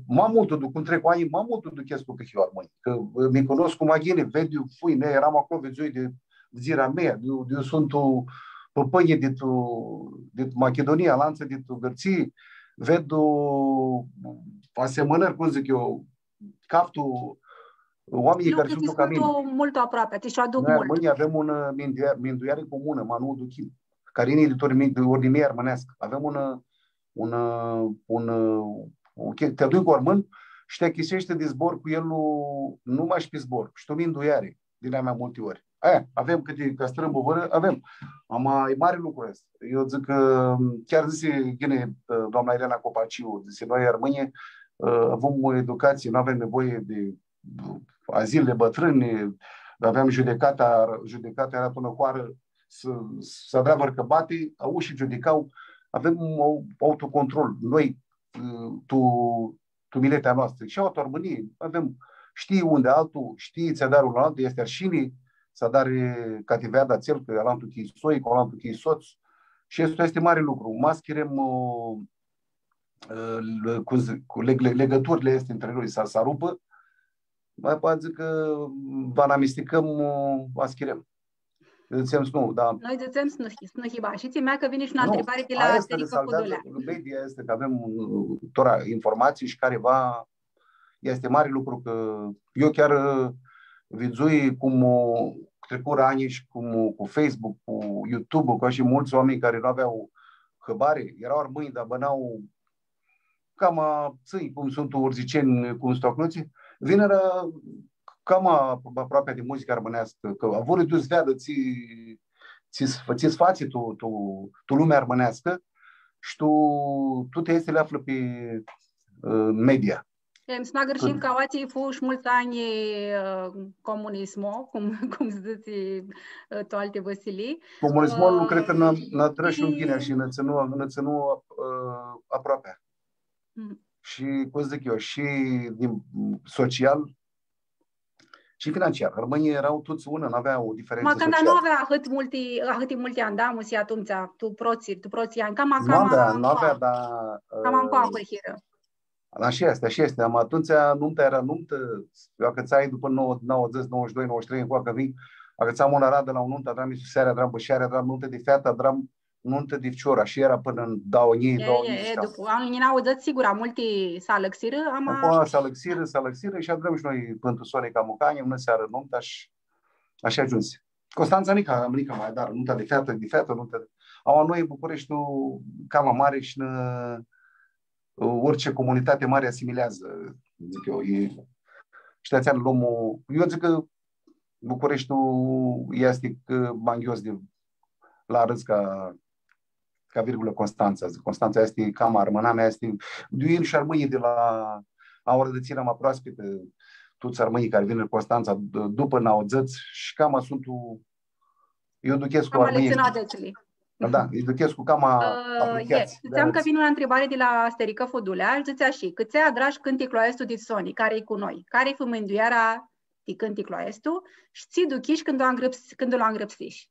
ma multu, cum trec anjlji, ma multu duchescu cã hiu armãn. Cã, ã, mi cunoscu ma ghini, ved iu fui, ne, eram aclo, vidzui di, di dzãra mea, di, di iu suntu pãpãnjlji di tu, di Machidunia, alantsã di tu Gãrtsii, ved, ã, asemãnãri, cum dzãc eu, caftu oaminjlji cari suntu ca mini. Lucruri tsi suntu multu aproapi, tsi sh-aduc multu. Noi, armãnjlji, avem un, ã, minduia-, minduiari comunã, ma nu u duchim. Cari yini di ori, di ori di mea armãneascã. Avem un, ã, un, ã, un, ã, un che-, ti adunj cu armãn shi ti achicãseshti di zbor cu el, nu, nu mash pi zbor, shi tu minduiari, di nai ma multi ori. E, avem cãti, ca strãmbu vãrã, avem. Ama e mari lucru aestu. Eu dzãc cã, chiar dzãsi ghini, ã, doamna Irena Copaciu, dzãsi, noi, armãnjlji, ã, avem o educație, nu avem nevoie de, ã, azil de bătrâni, aveam judecata, judecata era tu unã hoarã, s-, s-adra vãrcãbati, aushi judicau, avem au-, autocontrol. Noi, ã, tu tu miletea noastrã. Shi aoa tu Armãnii avem, shtii un di altu, shtii tsi adarã un altu, easti arshini s-adari cati veadi atsel, cã alantu cã-i soi, cã alantu cã-i sots. Shi aestu easti mari lucru. Ma s-chirem, ã, ã, cum dzãc, cu leg-, leg-, legãturli aesti ntrã noi s-, s-arupã, ma poati dzãc cã va n-amisticãm, ã, ma s-chirem. Dzãtsem s-nu, da. Noi dzãtsem s-nu, s-nu hibã. Shi tsi mea cã vini shi unã ntribari di la Astericã Fudulea. Media easti cã avem, ã, tora informatsii shi cari va, easti mari lucru cã eu chiar, ã, vidzui cum, ã, tricurã anjlji shi cum, ã, cu Facebook, cu YouTube, cu ashi multsã oaminj cari nu avea hãbari, eara armãnj, dar bãna cama, ã, tsi, cum suntu urziceni, cum suntu aclotsi, vinirã cama aproapea di muzica armãneascã, cã avurã di iu s-veadã tsi, tsi s-, tsi s-fatsi tu, tu, tu lumea armãneascã shi tu, tuti aesti li aflã pi, ã, media. Em, s-nu agãrshim cã aoatsi fu shi multsã anj, ã, comunismo, cum, cum s-dzãtsi, ã, tu alti vãsilii. Comunismo, ã, nu cred cã nã, nã trã shi un ghini shi nã tsãnu, nã tsãnu, ã, aproapea. Mm. Shi, cum dzãc eu, shi din, social, shi financiar. Armãnjlji eara tuts unã, nu avea o diferentsã socialã. Ma canda nu avea ahãt multi, ahãti multi andamusi atumtsea, tu protslji, tu protslji anj, cama, cama, nu avea, dar, cama, ã, ncua ahurhirã. Ashi easti, ashi easti. Ama atumtsea numta eara numtã, eu acãtsai dupã nouã-, nauãdzãts, nauãdzãts shi doi, nauãdzãts shi trei, ncua cã vin, acãtsam unã aradã la unã numtã, adram isusiri, adram bãshiri, adram numtã di featã, adram numtã di ficior, ashi eara pãnã tu doauã njilji, e, doauã njilji shi shapti. E, dupã anlu nauãdzãts, sigura, multi s-alãxirã, ama... Apoi s-alãxirã, s-alãxirã shi adrãm shi noi pãn tu soni ca mucanj, unã searã numta shi ashi agiumsi. Constantsa nica, nica ma adarã, numta di featã, di featã, numta di... Aua noi, Bucureshtiul, cama mari shi nã, orice comunitate mari asimilează, dzãc eu, e, shi di-atsea lom, eu dzãc cã Bucureshtiul easti cã ma nghios di la arãdz ca, ca virgulã Constantsa. Dzãc, Constantsa easti cama armãnamea, easti, di iu yin shi armãnjlji di la, au arãdãtsina ma proaspitã, tuts armãnjlji cari vin tu Constantsa d-, dupã nauãdzãts shi cama suntu, eu duchescu cama armãnjlji. Cama li tsãn adetsli. Da, eu duchescu cama, ã, aprucheats. Dzãtseam cã vini unã ntribari di la Astericã Fudulea, shi dzãtsi ashi, cãtse adrash cãnticlu aestu di soni, cari-i cu noi? Cari-i minduiara ti cãnticlu aestu, shi tsi duchish cãndu u angrãps-, cãndu lu angrãpsish?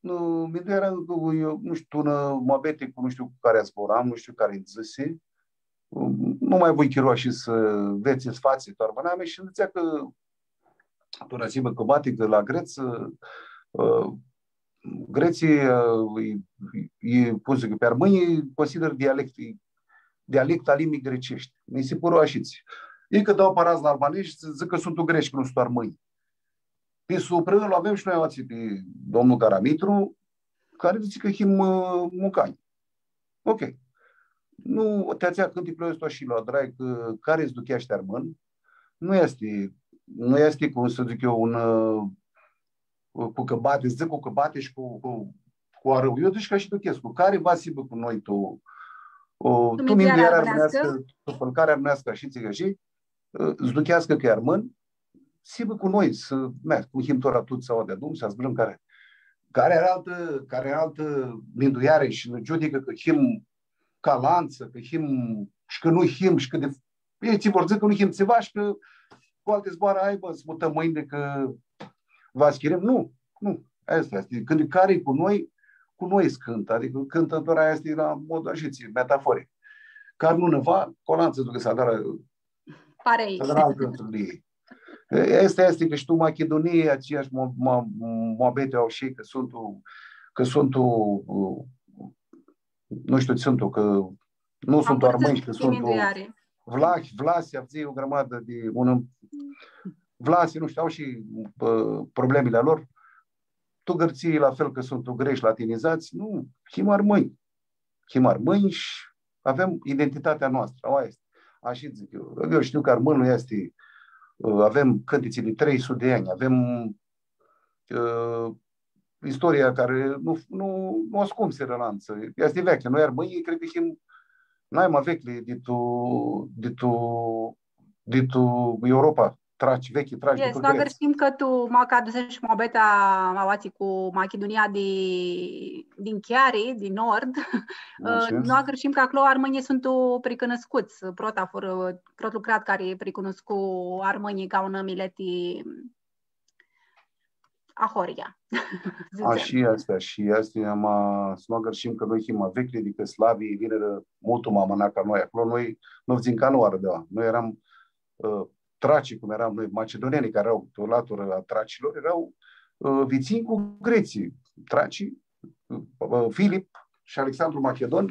Nu, minduiara, eu, nu shtiu, tu unã muabeti cu nu shtiu cu cari zburam, nu shtiu cari dzãsi, nu ma voi chiro shi s-vedz tsi s-fatsi tu armãnami, shi dzãtsea cã tu Rasimã Cubati, cã la grets, ã, gretslji, ã, e, e, cum dzãc, pi armãnj lji considerã dialect, e dialect a limbii grecești. Mi si pãru ashitsi. Elj cã dau paradz la albanezi, dzãc cã suntu greci, cã nu suntu armãnj. Pi suprã, lu avem shi noi aoatsi pi domnul Caramitru, cari dzãtsi cã him, ã, mucanj. Ok. Nu, ti atsea cãnticlu aestu shi lu adrai, cã cari s-ducheashti armãn, nu easti, nu easti, cum s-dzãc eu, un, ã, cu cãbati, dzãc cu cãbati shi cu, cu, cu arãu. Eu dzãc ca shi tu Chescu, cari va s-hibã cu noi tu, ã, tu mindueari armãneascã, tu fãlcari armãneascã, shi tsiga shi, ã, s-ducheascã cã e armãn, s-hibã cu noi, s-, mea, cum him tora tuts aua deadun, s-zburãm cari, cari ari altã, cari ari altã mindueari shi nã giudicã cã him ca alantsã, cã him, shi cã nu him, shi cã di, elj tsi vor dzãcã cã nu him tsiva shi cã cu alti zboarã, hai, bã, s-mutãm mãni cã va s-chirim. Nu, nu. Aestã easti. Cãndu cari cu noi, cu noi s-cãntã. Adicã cãntã doar aestã e la modul, ashitsi, metaforic. Cari nu nã va, cu alantsã s-ducã s-adarã parei. S-adarã altã ntâlniri. E, aestã easti cã shi tu Machidunii, aceeashi mo-, mo-, muabeti au shi cã suntu, cã suntu, nu shtiu, suntu, cã nu suntu armãnj, cã suntu vlahi, vlasi, avdzãi o grãmadã di unã, vlasi, nu shtiu, au shi, ã, problemili a lor. Tu Gãrtsii, la fel, cã suntu greci latinizats, nu, him armãnj. Him armãnj shi avem identitatea noastrã, aua easti. Ashi dzãc eu. Eu shtiu cã armãnlu easti, ã, avem cãntitsi di trei suti di anj, avem, ã, istoria cari nu, nu, nu ascumsirã alantsã. Easti veaclji. Noi armãnjlji, cred cã him naima veclji di tu, di tu, di tu Europa. Traci, veclji traci di tu Gãrtsii. Yes, nu agãrshim cã tu, ma cã adusesh muabetea aoatsi cu Machidunia di, di Nchiari, di Nord, ã, nu agãrshim cã aclo armãnjlji suntu pricunuscuts. Prota furã, protlu crat cari pricunuscu armãnjlji ca unã mileti ahoryea. Dzãtsem. Ashi easti, ashi easti, ama s-nu agãrshim cã noi him ma veclji, adicã slavii vinirã multu ma amãnat ca noi aclo, noi nu avdzãm canãoarã di aoa. Noi earam, ã, traci, cum earam noi, macedonenii cari eara tu latura a tracilor, eara, ã, vitsinj cu gretslji, traci, ã, Filip shi Alexandru Machidon,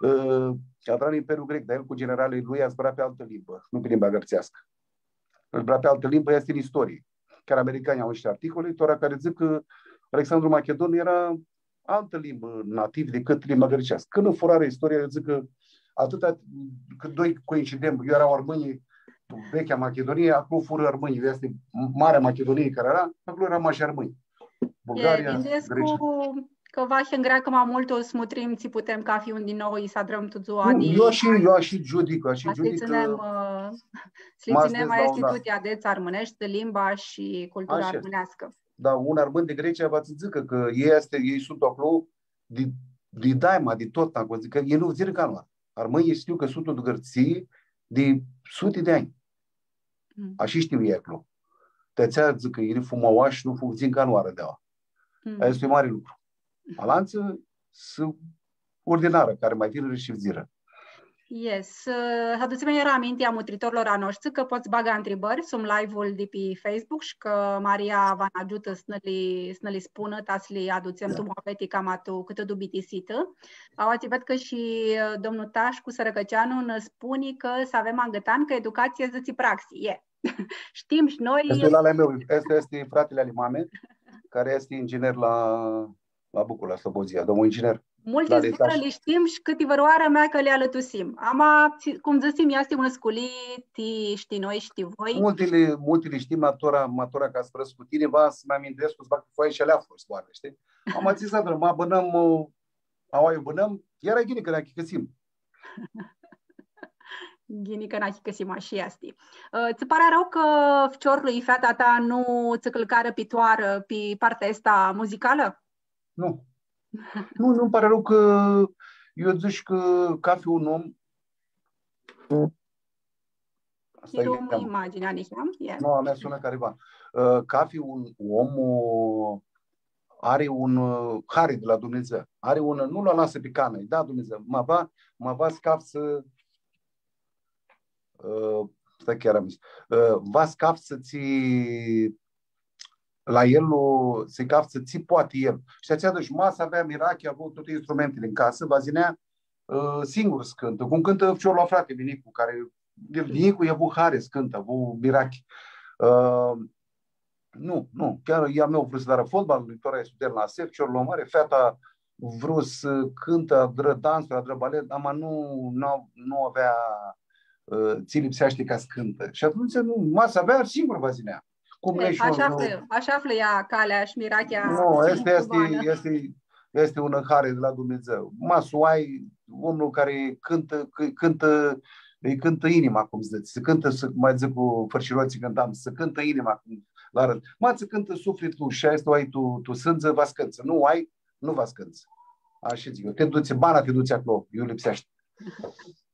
ã, adrarã Imperiul Grec, dar el cu generalii lui zbura pi altã limbã, nu pi limba gãrtseascã. El zbura pi altã limbã, easti tu istorii. Chiar americanjlji au nishti articoli, tora cari dzãc cã Alexandru Machidon eara altã limbã nativ dicãt limba gãrtseascã. Cãndu furarã istoria, eu dzãc cã atãta, cã doi coincidem, eu eara armãnjlji, vechea Machidunii, aclo furã armãnjlji, easti Marea Machidunii cari eara, aclo eara mash armãnj. Bulgaria, Grecia. Cã va s-ngreacã ma multu, s-mutrim tsi putem cafi un di noi, s-adrãm tu dzua di... Nu, eu ashi, eu ashi giudic, eu ashi giudic cã, ã, s-li tsãnem aesti tuti adets armãneshti, limba shi cultura armãneascã. Da, un armãn di Grecia va tsã dzãcã cã elj easti, elj suntu aclo di, di daima, di totna, cum dzãc, cã elj nu fudzirã canãoarã. Armãnjlji shtiu cã suntu tu Gãrtsii di suti di anj. Mm. Ashi shtiu elj aclo. Ti atsea dzãc cã elj fu ma oashi, nu fudzirã canãoarã di aoa. Mm. Aestã easti mari lucru. Alantsã s-urdinarã, cari ma vinirã shi fudzirã. Yes. Ã, adutsem iara aminti a mutritorlor a noshtri cã pot s-bagã ntribãri sum live-ul di pi Facebook shi cã Maria va nã agiutã s-nã li, s-nã li spunã, ta s-li adutsem tu muabeti cama tu cãtã dubitisitã. Aoatsi ved cã shi, ã, domnul Tashcu Sărăcăceanu nã spuni cã s-avem angãtan cã educatsii dzãtsi praxi. E. Shtim shi noi. Easti lali a meu, easti, easti fratili ali mame, cari easti inginer la, la Bucur, la Slobozia, domnul inginer. Multi zboarã li shtim shi cãti vãrãoarã mea cã li alãtusim. Ama, tsi-, cum dzãsim, easti unã sculii ti, shtii noi, shtii voi. Multi li, multi li shtim, ma tora, ma tora ca s-vrãscu cu tini, va s-mi amintescu, s-bag pi foaie shi alea fu zboarã, shtii? Ama tsi s-adrãm, ma bãnãm, ã, aoa iu bãnãm, iara ghini cã nã achicãsim. Ghini cã nã achicãsim, ashi easti. Ã, tsã pari arãu cã ficiorlu i feata ta nu tsã cãlcarã pi toarã, pi partea aestã muzicalã? Nu. Nu, nu-nj pari arãu cã eu dzãc cã cafi un om, asta e imaginea niheam, yeah. Nu, a mea sunã cariva. Ã, cafi un om, ã, ari un, ã, hari di la Dumnidzã. Ari un, nu lu alasã pi canã, lji da Dumnidzã. Ma va, ma va s-caftsã, ã, stai cã earam, ã, va s-caftsã tsi la el, lu, s-caftsã tsi poati el. Shi atsea, deci, ma s-avea mirachi, avea tuti instrumentili tu casã, va s-yinea, ã, singur s-cãntã. Cum cãntã ficiorlu a fratili, Nicu, cari el, Nicu, i avu hari s-cãntã, avu mirachi. Ã, Nu, nu, chiar e a meu vru s-adarã fotbal, tora e student la ASE, ficiorlu mari, feata vru s-cãntã, adrã dansuri, adrã balet, ama nu, nu, nu avea, ã, tsi lipseashti ca s-cãntã. Shi atumtsea, nu, ma s-avea, singur va s-yinea. cum E, vrei shi ashi eu, eu aflã, ashi aflã ea calea shi mirachea Nu, easti, easti, cubanã. easti, easti unã hari di la Dumnidzã. Ma s-u ai, omlu cari cãntã, cã-, cãntã, lji cãntã inima, cum dzãts. Tsi cãntã, s-, ma dzãc cu fãrshirotslji cãntam, tsi cãntã inima, cum, la rãnd. Ma tsi cãntã suflitlu shi aestã u ai tu, tu sãndzi, va s-cãntsã. Nu u ai, nu va s-cãntsã. Ashi dzãc eu. Ti dutsi, bana ti dutsi aclo, iu lipseashti.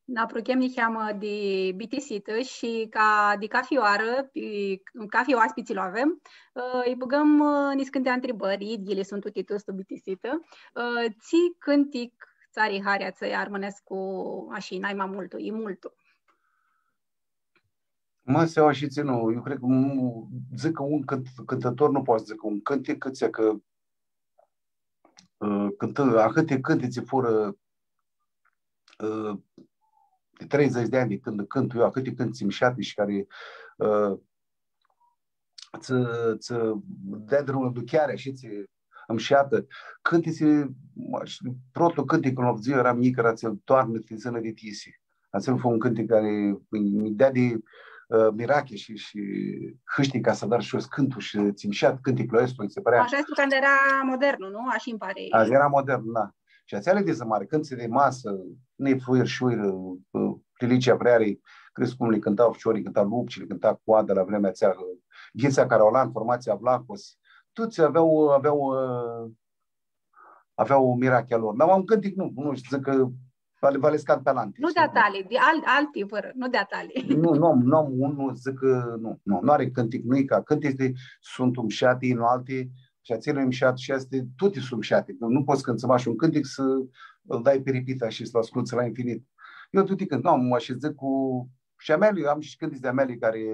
Nã apruchem niheamã di bitisitã shi ca di cafi oarã, pi, cafi oaspitsi lu avem, ã, lji bãgãm, ã, niscãnti ntribãri, idyiili suntu tuti tu bitisitã. Ã, tsi cãntic ts-ari harea, tsi armãnescu, ashi, nai ma multu, i multu. Ma s-u ai shi tsi, nu, eu cred cã nu, dzãc cã un cãnt-, cãntãtor nu poati s-dzãcã un cãntic, cã tsi, cã, ã, cãntã, ahãti cãntitsi furã, ã, di treidzãts di anj di cãndu cãntu eu, ahãti cãntitsi mshati shi cari, ã, tsã, tsã deadi unã aducheari, ashi, tsi mshatã. Cãntitsi, ma, shi protlu cãntic cãndu lu avdzãi, earam njic, eara atsel Doamne, ti tsãnã di tisi. Atsel fu un cãntic cari mi, mi deadi, ã, mirachi shi, shi hãshti ca s-adar shi eu s-cãntu shi tsi mshat cãnticlu aestu, nji si pãrea. Ashi easti cãndu eara modernu, nu? Ashi nji pari. A, eara modernu, da. Shi atseali di zãmari, cãntitsi di masã, Nifluir, Shuir, ã, Lilicea Vreari, criscu cum li cãnta ficiorlji, cãnta Lupci, li cãnta Coada la vremea atsea, ã, Ghitsa Caraolan, formatsia Vlahos, tuts avea, avea, ã, avea mirachea lor. Dar un cãntic nu, nu shtiu, dzãc cã va li, va li scad pi alanti. Nu di a tali, di al-, alti vãrã, nu di a tali. Nu, nu am, nu am un, nu, dzãc cã nu, nu, nu ari cãntic, nu-i ca cãntic, easti, suntu mshati, nu alti, shi atsel e mshat shi easti, tuti suntu mshati. Nu, nu pots cãntsã mash un cãntic s-lu dai pi repeat shi s-lu ascultsã la infinit. Eu tuti cãnt, nu, am, ashi dzãc cu, shi a meali, am shi cãntitsi di a meali cari,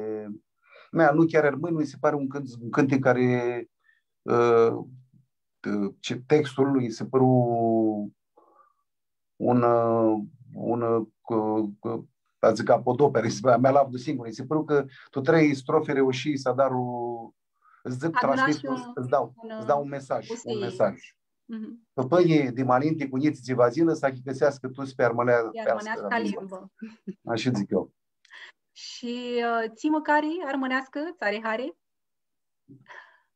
mea, nu chiar armãn, mi si pari un cãnt-, un cãntic cari, ã, ã, tsi, textul lui nji si pãru un, ã, un, ã, c-, c-, va dzãc, capodoperã, mi-alavdu singur. Nji si pãru cã tu trei strofi reushii s-adar, s-dzãc, Adunai transmit, shi un, s-dau, un, s-dau un mesaj, un pusi. mesaj. Mhm. Pãpãnjlji di ma ninti cu njitslji tsi va s-yinã, s-achicãseascã tuts pi armãnea-, Pi armãneasca limbã. Ashi dzãc eu. Shi, ã, tsi mãcari armãneascã ts-ari hari?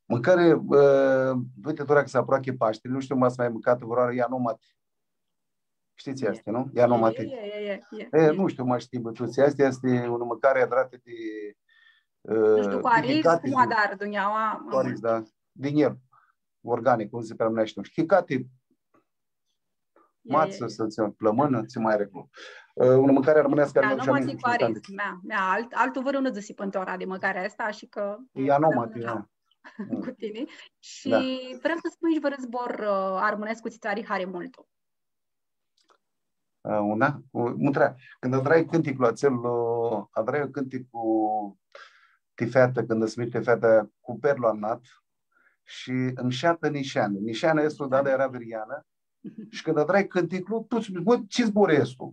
Mãcari, ã, uite, tora cã s-aproachi Pashtili, nu shtiu, ma s-ai mãcatã vãrãoarã ianomati. Shtii tsi easti, nu? Ianomati. E, e, e, e, e, e. Nu shtiu, ma shtii, bã, tu tsi easti, easti unã mãcari adratã di, ã, Nu shtiu, cu arix, hicati cum di, adarã dunjaua, cu arix, da. Din el, organic, cum dzãtsi pi armãneashti, nu shtiu. Hicati, E, matsã, e, e. S-dzãtsem, plãmãnã, tsi ma ari aclo. Ã, unã mãcari armãneascã Da, cari nu, nu ma shtiu, dzãc cu arix, mea, mea, alt-, altu vãrã nu dzãsi pãnã tora di mãcarea aestã, ashi cã E, ianomati, da. Mm. Cu tini. Shi Da. vrem s-spunj shi vãrã zbor, ã, armãnescu tsi ts-ari hari multu. Ã, una? U-, mutra, cãndu adrai cãnticlu atsel, ã, adrai cãnticlu ti featã, cãndu s-miri feata cu perlu a nat, shi mshatã nisheani. Nisheani easti, dada eara viryeanã, shi cãndu adrai cãnticlu, tuts, bã, tsi zbor easti?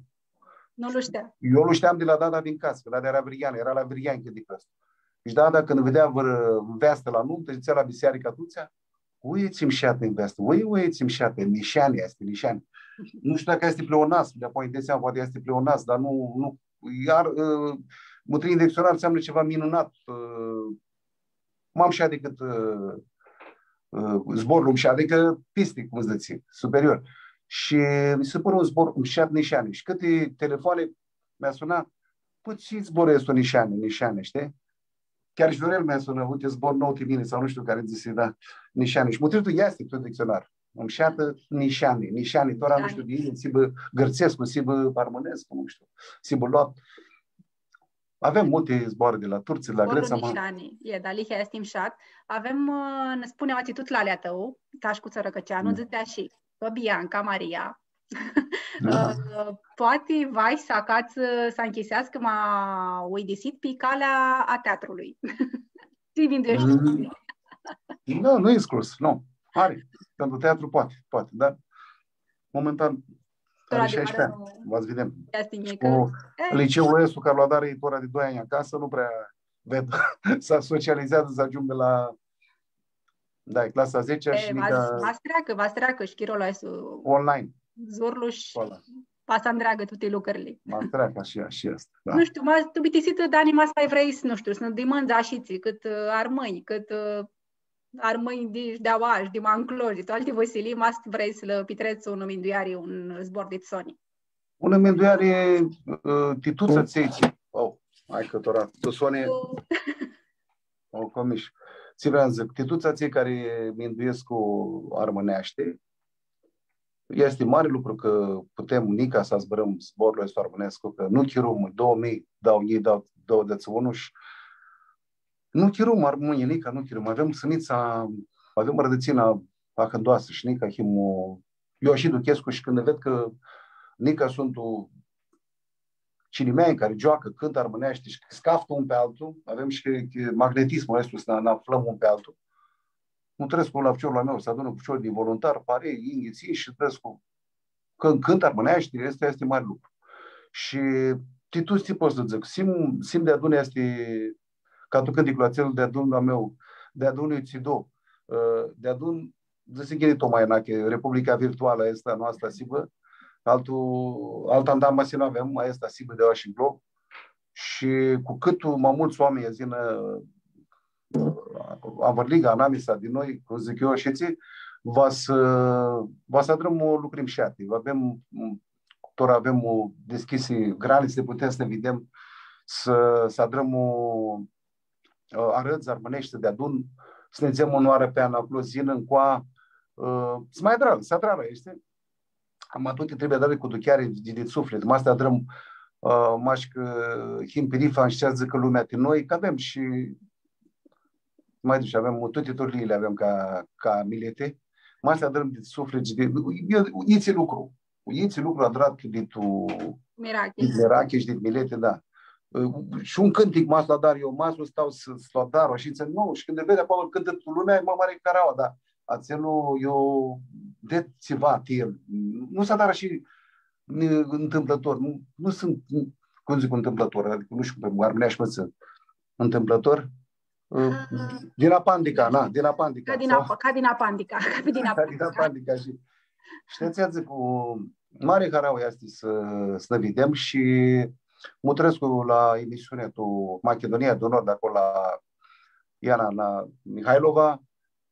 Nu lu shtea. Eu lu shteam di la dada din casã, cã dada eara viryeanã, eara la viryeanj cãnticlu aestu. Shi dada, cãndu videa vãrã nveastã la numtã, shi dzãtsea la bisearicã atutsea, „Ui, tsi mshatã nveastã, ui, ui, tsi mshatã, nisheani easti, nisheani.” Nu shtiu dacã easti pleonasm, di-apoea nj-dai seama, poati easti pleonasm, dar nu, nu, iar, ã, mutrii în dicționar înseamnă ceva minunat, ã, ma mshat dicãt, ã, ã, zborlu mshat, adicã pisti, cum dzãts, superior. Shi mi si pãru un zbor mshat nisheani. Shi cãti telefoani mi-asuna, „Pãi, tsi zbor easti nisheani, nisheani, shtii?” Chiar shi Viorel mi-asuna, „Uite, zbor nou ti mini”, sau nu shtiu cari dzãsi, da, nisheani. Shi mutrii tu easti tu dicționar. Mshatã nisheani, nisheani, tora nu shtiu di iu, s-hibã gãrtsescu, s-hibã armãnescu, nu shtiu, s-hibã loat. Avem multi zboarã di la turtsi, di la Zborlu grets, ama nisheani, e, dealihea easti mshat. Avem, ã, nã spuni aoatsi tut lali a tãu, Tashcu Tsãrãcãceanu, Mm. dzãtsi ashi, cã Bianca Maria, Da. ã, poati va s-acatsã s-anchiseascã ma uidisit pi calea a teatrului. Tsi mindueshti? Mm. Nu, nu e exclus, nu. Ari, pentru teatru poate, poate, dar momentan Tora are di shasprezece ani, va s-videm. Easti njicã. Cu E. liceul aestu cari lu adarã tora di doi anj acasã, nu prea ved. S-socializeadzã, s-agiungã la, da, e clasa a zecea E, shi va, nica va s-treacã, va s-treacã shi chirolu aestu online. Zborlu shi Voilà. va s-andreagã tuti lucrili. Ma s-treacã ashi, ashi easti, da. Nu shtiu, ma tu bitisitã, Dani, ma s-, ma vrei s-, nu shtiu, s-nã dimãndzi ashitsi, cãtã, ã, armãnj, cãtã, ã, armãnj di, di aoa, di ma nclo, di tu alti vãsilii, ma s-, vrei s-lã pitrets unã mindueari, un zbor di soni. Unã mindueari, ã, ti tuts atselj, oh, hai cã tora, tu soni, o, comish. Tsi vream s-dzãc, ti tuts atselj cari minduescu armãneashti, easti mari lucru cã putem nica s-zburãm zborlu aestu armãnescu, cã nu chirum, doauã njilji, doauã njilji, doauã, doauã dzatsi unu shi nu chirum, armãnjlji, nica nu chirum. Avem sãnitsa, avem rãdãtsina ahãndoasã shi nica him, eu ashi duchescu shi cãndu ved cã nica suntu cilimeanj cari gioacã, cãntã armãneashti shi s-caftã un pi altu, avem shi, e, magnetismul aestu s-nã, nã aflãm un pi altu. Mutrescu la ficiorlu a meu, s-adunã cu ficiori di voluntari, pari, yinghits, shi mutrescu cã cãntã armãneashti, aestu easti mari lucru. Shi ti tuts tsi pot s-dzãc, s-him, s-him deadun easti ca tu cãnticlu atsel, deadun a meu, deadun iu tsi do, ã, deadun, dzãsi ghini Toma Enache, republica virtualã aestã a noastrã, s-hibã, altu, altã andamasi nu avem, aestã s-hibã di aoa shi nclo. Shi cu cãt ma multsã oaminj s-yinã, ã, anvãrliga, anamisa di noi, cum dzãc eu, shi tsi, va s-, va s-adrãm lucri mshati, va avem, tora avem dishcljisi granitsli, putem s-nã videm, s-, s-adrãm, ã, arãdz armãneshti deadun, s-nidzem unãoarã pi an aclo, s-yinã ncoa, ã, s-ma adrarã, s-adrarã, easti? Ama tuti trebuie dati cu ducheari di, di suflit. Ma s-adrãm, ã, mash cã him pirifani shi tsi dzãcã lumea ti noi, cã avem shi, ma dush, avem tuti turliili, avem ca, ca mileti. Ma s-adrãm di suflit, di, e, e, itsi lucru. Itsi lucru adrat di tu mirachi. Di mirachi shi di mileti, da. Ã, shi un cãntic, ma s-lu adar eu, ma s-lu stau s-, s-lu adar, shi dzãc, nu, shi cãndu vedz aclo, cãntã tutã lumea, e ma mari haraua, da. Atselu, eu ved tsiva ti el. Nu s-adarã shi, n-, întâmplător. Nu, nu suntu, nu, cum dzãc, întâmplător, adicã nu shtiu, pi armãneashti, mã, tsi, întâmplător. Ã, din apandica, na, din apandica. Ca din sau apa, ca din apandica, ca din ca din apandica. Apandica shi, shtii, tsi dzãc, cu mari harauã easti s-, s-nã videm shi mutrescu la emisiunea tu Machidunia di Nord, aclo la Iana, la Mihailova,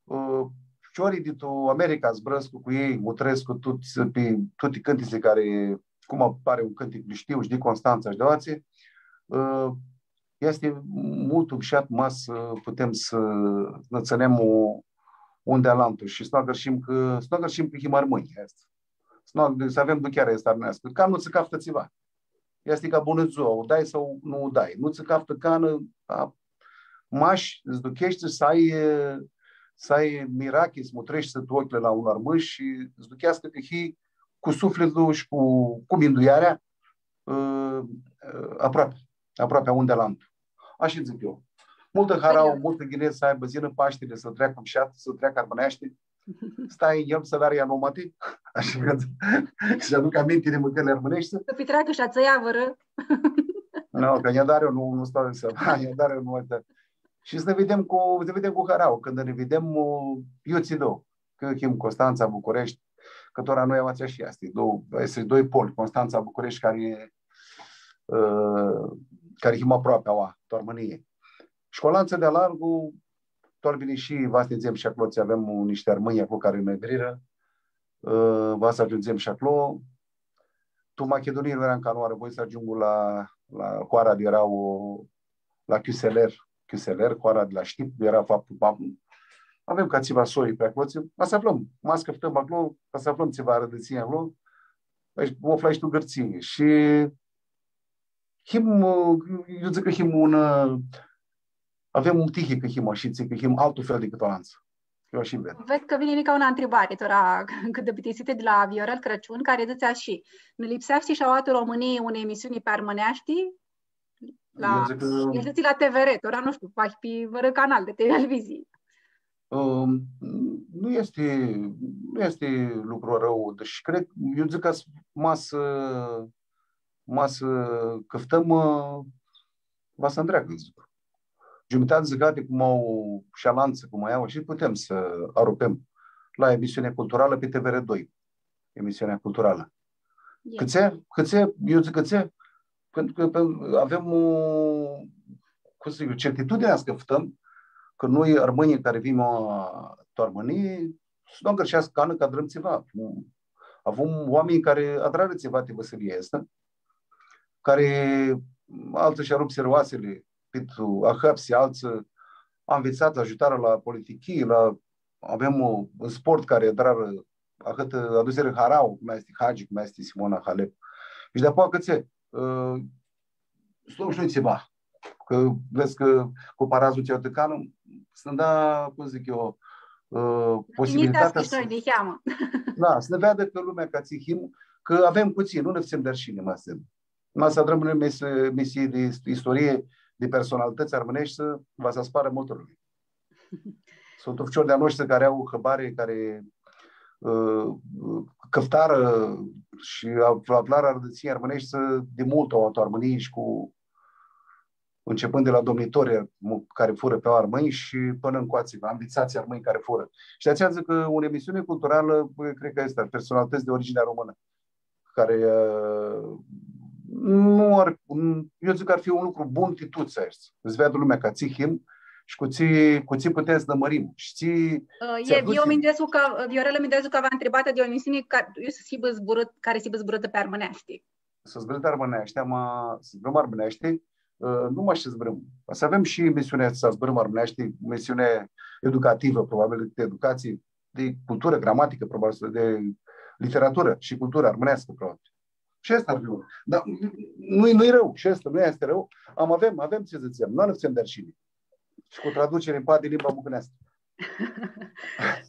ã, ficiorlji di tu America zburãscu cu elj, mutrescu tuts, pi tuti cãntitsi cari, cum apari un cãntic, li shtiu, shi di Constantsa shi di aoatsi, ã, easti multu mshat ma s-putem s-, s-nã tsãnem u-, un di alantu shi s-nu agãrshim cã, s-nu agãrshim cã him armãnj, aestã. S-nu, s-avem duchearea aestã armãneascã. Canã nu tsã caftã tsiva. Easti ca bunã dzua, u dai sau nu u dai. Nu tsã caftã canã, a, mash s-ducheshti s-ai, e, s-ai mirachi, s-mutreshti tu oclji la un armãn shi s-ducheascã cã hii cu suflitlu shi cu, cu minduearea, ã, ã, aproapi, aproapi un di alantu. Ashi dzãc eu. Multã harauã, multã ghini s-aibã, s-yinã Pashtili, s-treacã mshat, s-treacã armãneashti. Stai el s-adarã ea nomati, ashi cã s-aduc aminti di mãcãrli armãneshti. S-pitreacã shi atsea vãrã. Nu, cã nj-adarã eu, nu, nu stau s-, nj-adarã eu, nu, uita. Shi s-nã videm cu, s-nã videm cu harauã, cãndu nã videm, eu tsi do. Cã him Constantsa, Bucureshti, cã tora noi aoatsi shi easti, do-, easti doi poli, Constantsa, Bucureshti, cari, ã, cari him aproapi aoa, tu Armãnii. Shi cu alantsã di alargu, tu Arbinishii, va s-nidzem shi aclo, tsi avem nishti armãnj aclo cari nã grirã, ã, va s-agiundzem shi aclo. Tu Machidunii nu earam canãoarã, voi s-agiungu la, la hoara di eara la Chiuseler, Chiuseler, hoara di la Shtip, eara faptu, avem ca tsiva soi pi aclo, tsi, va s-aflãm, ma s-cãftãm aclo, va s-aflãm tsiva arãdãtsinj aclo, deci, u aflai shi tu Gãrtsii. Shi him, eu dzãc cã him un, avem un tihi cã him ashi, tsi, cã him altu fel dicãt alantsã. Eu ashi ved. Ved cã vini nica unã ntribari, tora, cãt di bitisitã di la Viorel Crãciun, cari dzãtsi ashi: nã lipseashti shi aoa tu Romãnii unã emisiuni pi armãneashti? La, eu dzãc cã el dzãtsi la T V R, tora nu shtiu, poati pi vãrã canal di televizii. Ãm, nu easti, nu easti lucru arãu, deci cred, eu dzãc cã s-, ma s-, ma s-cãftãm, ã, va s-andreagã, dzãc. Giumitati zãcati cum au shi alantsã, cum au, shi putem s-arupem la emisiunea culturalã pi T V R doi. Emisiunea culturalã. Cãtse? Cãtse? Eu dzãc cãtse? Pentru cã avem o, cum să zic eu, certitudinea s-cãftãm cã noi, armãnjlji cari vinim tu Armãnii, s-nu agãrsheascã canã cã adrãm tsiva. Avem oaminj cari adrarã tsiva ti vãsilia aestã, cari altsã sh-arupsirã oasili, pit ahãpsi, altsã anvitsarã, agiutarã la politichii, la, avem un, un sport cari adrarã, ahãt, adusirã harauã, cum easti Hagi, cum easti Simona Halep. Shi di-apoea cãtse, ã, s-nu shtiu tsiva. Cã vedz cã cu parazlu tsi u tãcanã, s-nã da, cum dzãc eu, ã, posibilitatea s-, noi niheamã. Da, s-nã veadã cã lumea ca tsi him, cã avem cu tsi, nu nã fãtsem di arshini, ma s-, ma s-adrãm noi mes-, mesii di ist-, istorie, di personalitãts armãneshti, s-, va s-asparã multã lumi. Suntu ficiori di-a noshtri cari au hãbari, cari, ã, cãftarã shi af-, aflarã arãdãtsinj armãneshti di multu ori tu Armãnii shi cu, începând de la domnitori, mu-, cari furã pi armãnj shi pãnã ncoatsi, anvitsatslji armãnj cari furã. Shi di-atsea dzãc cã unã emisiune culturalã, bã, cred cã easti personalități de origine română. Cari, ã, nu ar, eu dzãc cã ar fi un lucru bun ti tuts aeshti. S-veadã lumea ca tsi him shi cu tsi, cu tsi putem s-nã mãrim. Shi tsi, ã, tsi e, aduci. Eu minduescu cã, Viorela, minduescu cã avea ntribatã di o emisiuni ca, iu s-hibã zburãt-, cari s-hibã zburãtã pi armãneashti. S-zburãm armãneashti, ama s-zburãm armãneashti, ã, nu mash s-zburãm. S-avem shi emisiunea aestã, s-zburãm armãneashti, emisiune educativă, probabil, de educație, de cultură, gramatică, probabil, de literatură și cultură armânească, probabil. Shi aestã ar fi unã. Dar nu, nu-i rãu, shi aestã nu easti rãu. Ama avem, avem tsi s-dzãtsem, nu nã fãtsem di arshini. Shi cu traducere în limba mucãneascã.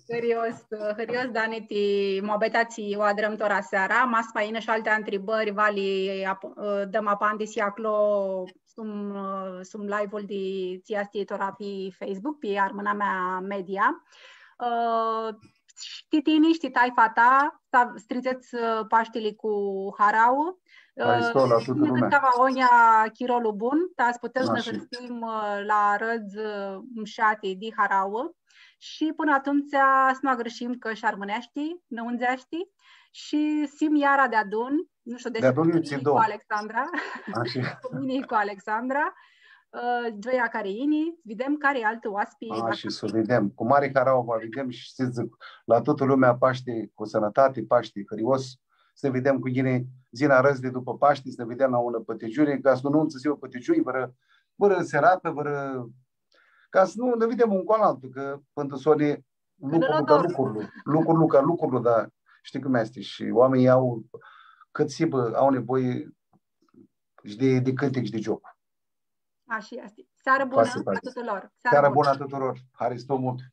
Hãrios, hãrios, Dani, ti muabetea tsi u adrãm tora seara. Ma s-ma yinã shi alti ntribãri, va li ap-, dãm apandisi aclo, sum, sum live-ul di tsi easti tora pi Facebook, pi Armãnamea Media. Ã, shi ti tini, shi ti taifa ta, s-tritsets, ã, Pashtili cu harauã. Ã, haristo la tutã lumea. Cãndu va yinã chirolu bun, ta s-putem s-nã hãrsim, ã, la arãdz, ã, mushati di harauã. Shi pãnã atumtsea s-nu agãrshim cã shi armãneashti, nã undzeashti. Shi s-him iara deadun, nu shtiu, deci deadun cu mini, cu Alexandra. Ashi. Cu mini, cu Alexandra. Ã, gioia cari yini, videm cari altu oaspi. A, va shi s-videm. Cu mari harauã va videm shi s-dzãc la tutã lumea Pashti cu sãnãtati, Pashti hãrios. S-videm cu ghini, dzãnã arãdz di dupã Pashti, s-videm la unã pãtigiuni, ca s-nu, nu s-hibã pãtigiuni, vãrã, vãrã seratã, vãrã, ca s-nu nã videm un cu alantu, cã pãnã tu soni lucrul ca lucrul, lucrul ca lucrul, dar shtii cum easti. Shi oaminjlji au cãt s-hibã, au nevoie shi di, di cãntic shi di gioc. Ashi easti. Searã bunã a tuturor. Searã bunã a tuturor. Haristo multu.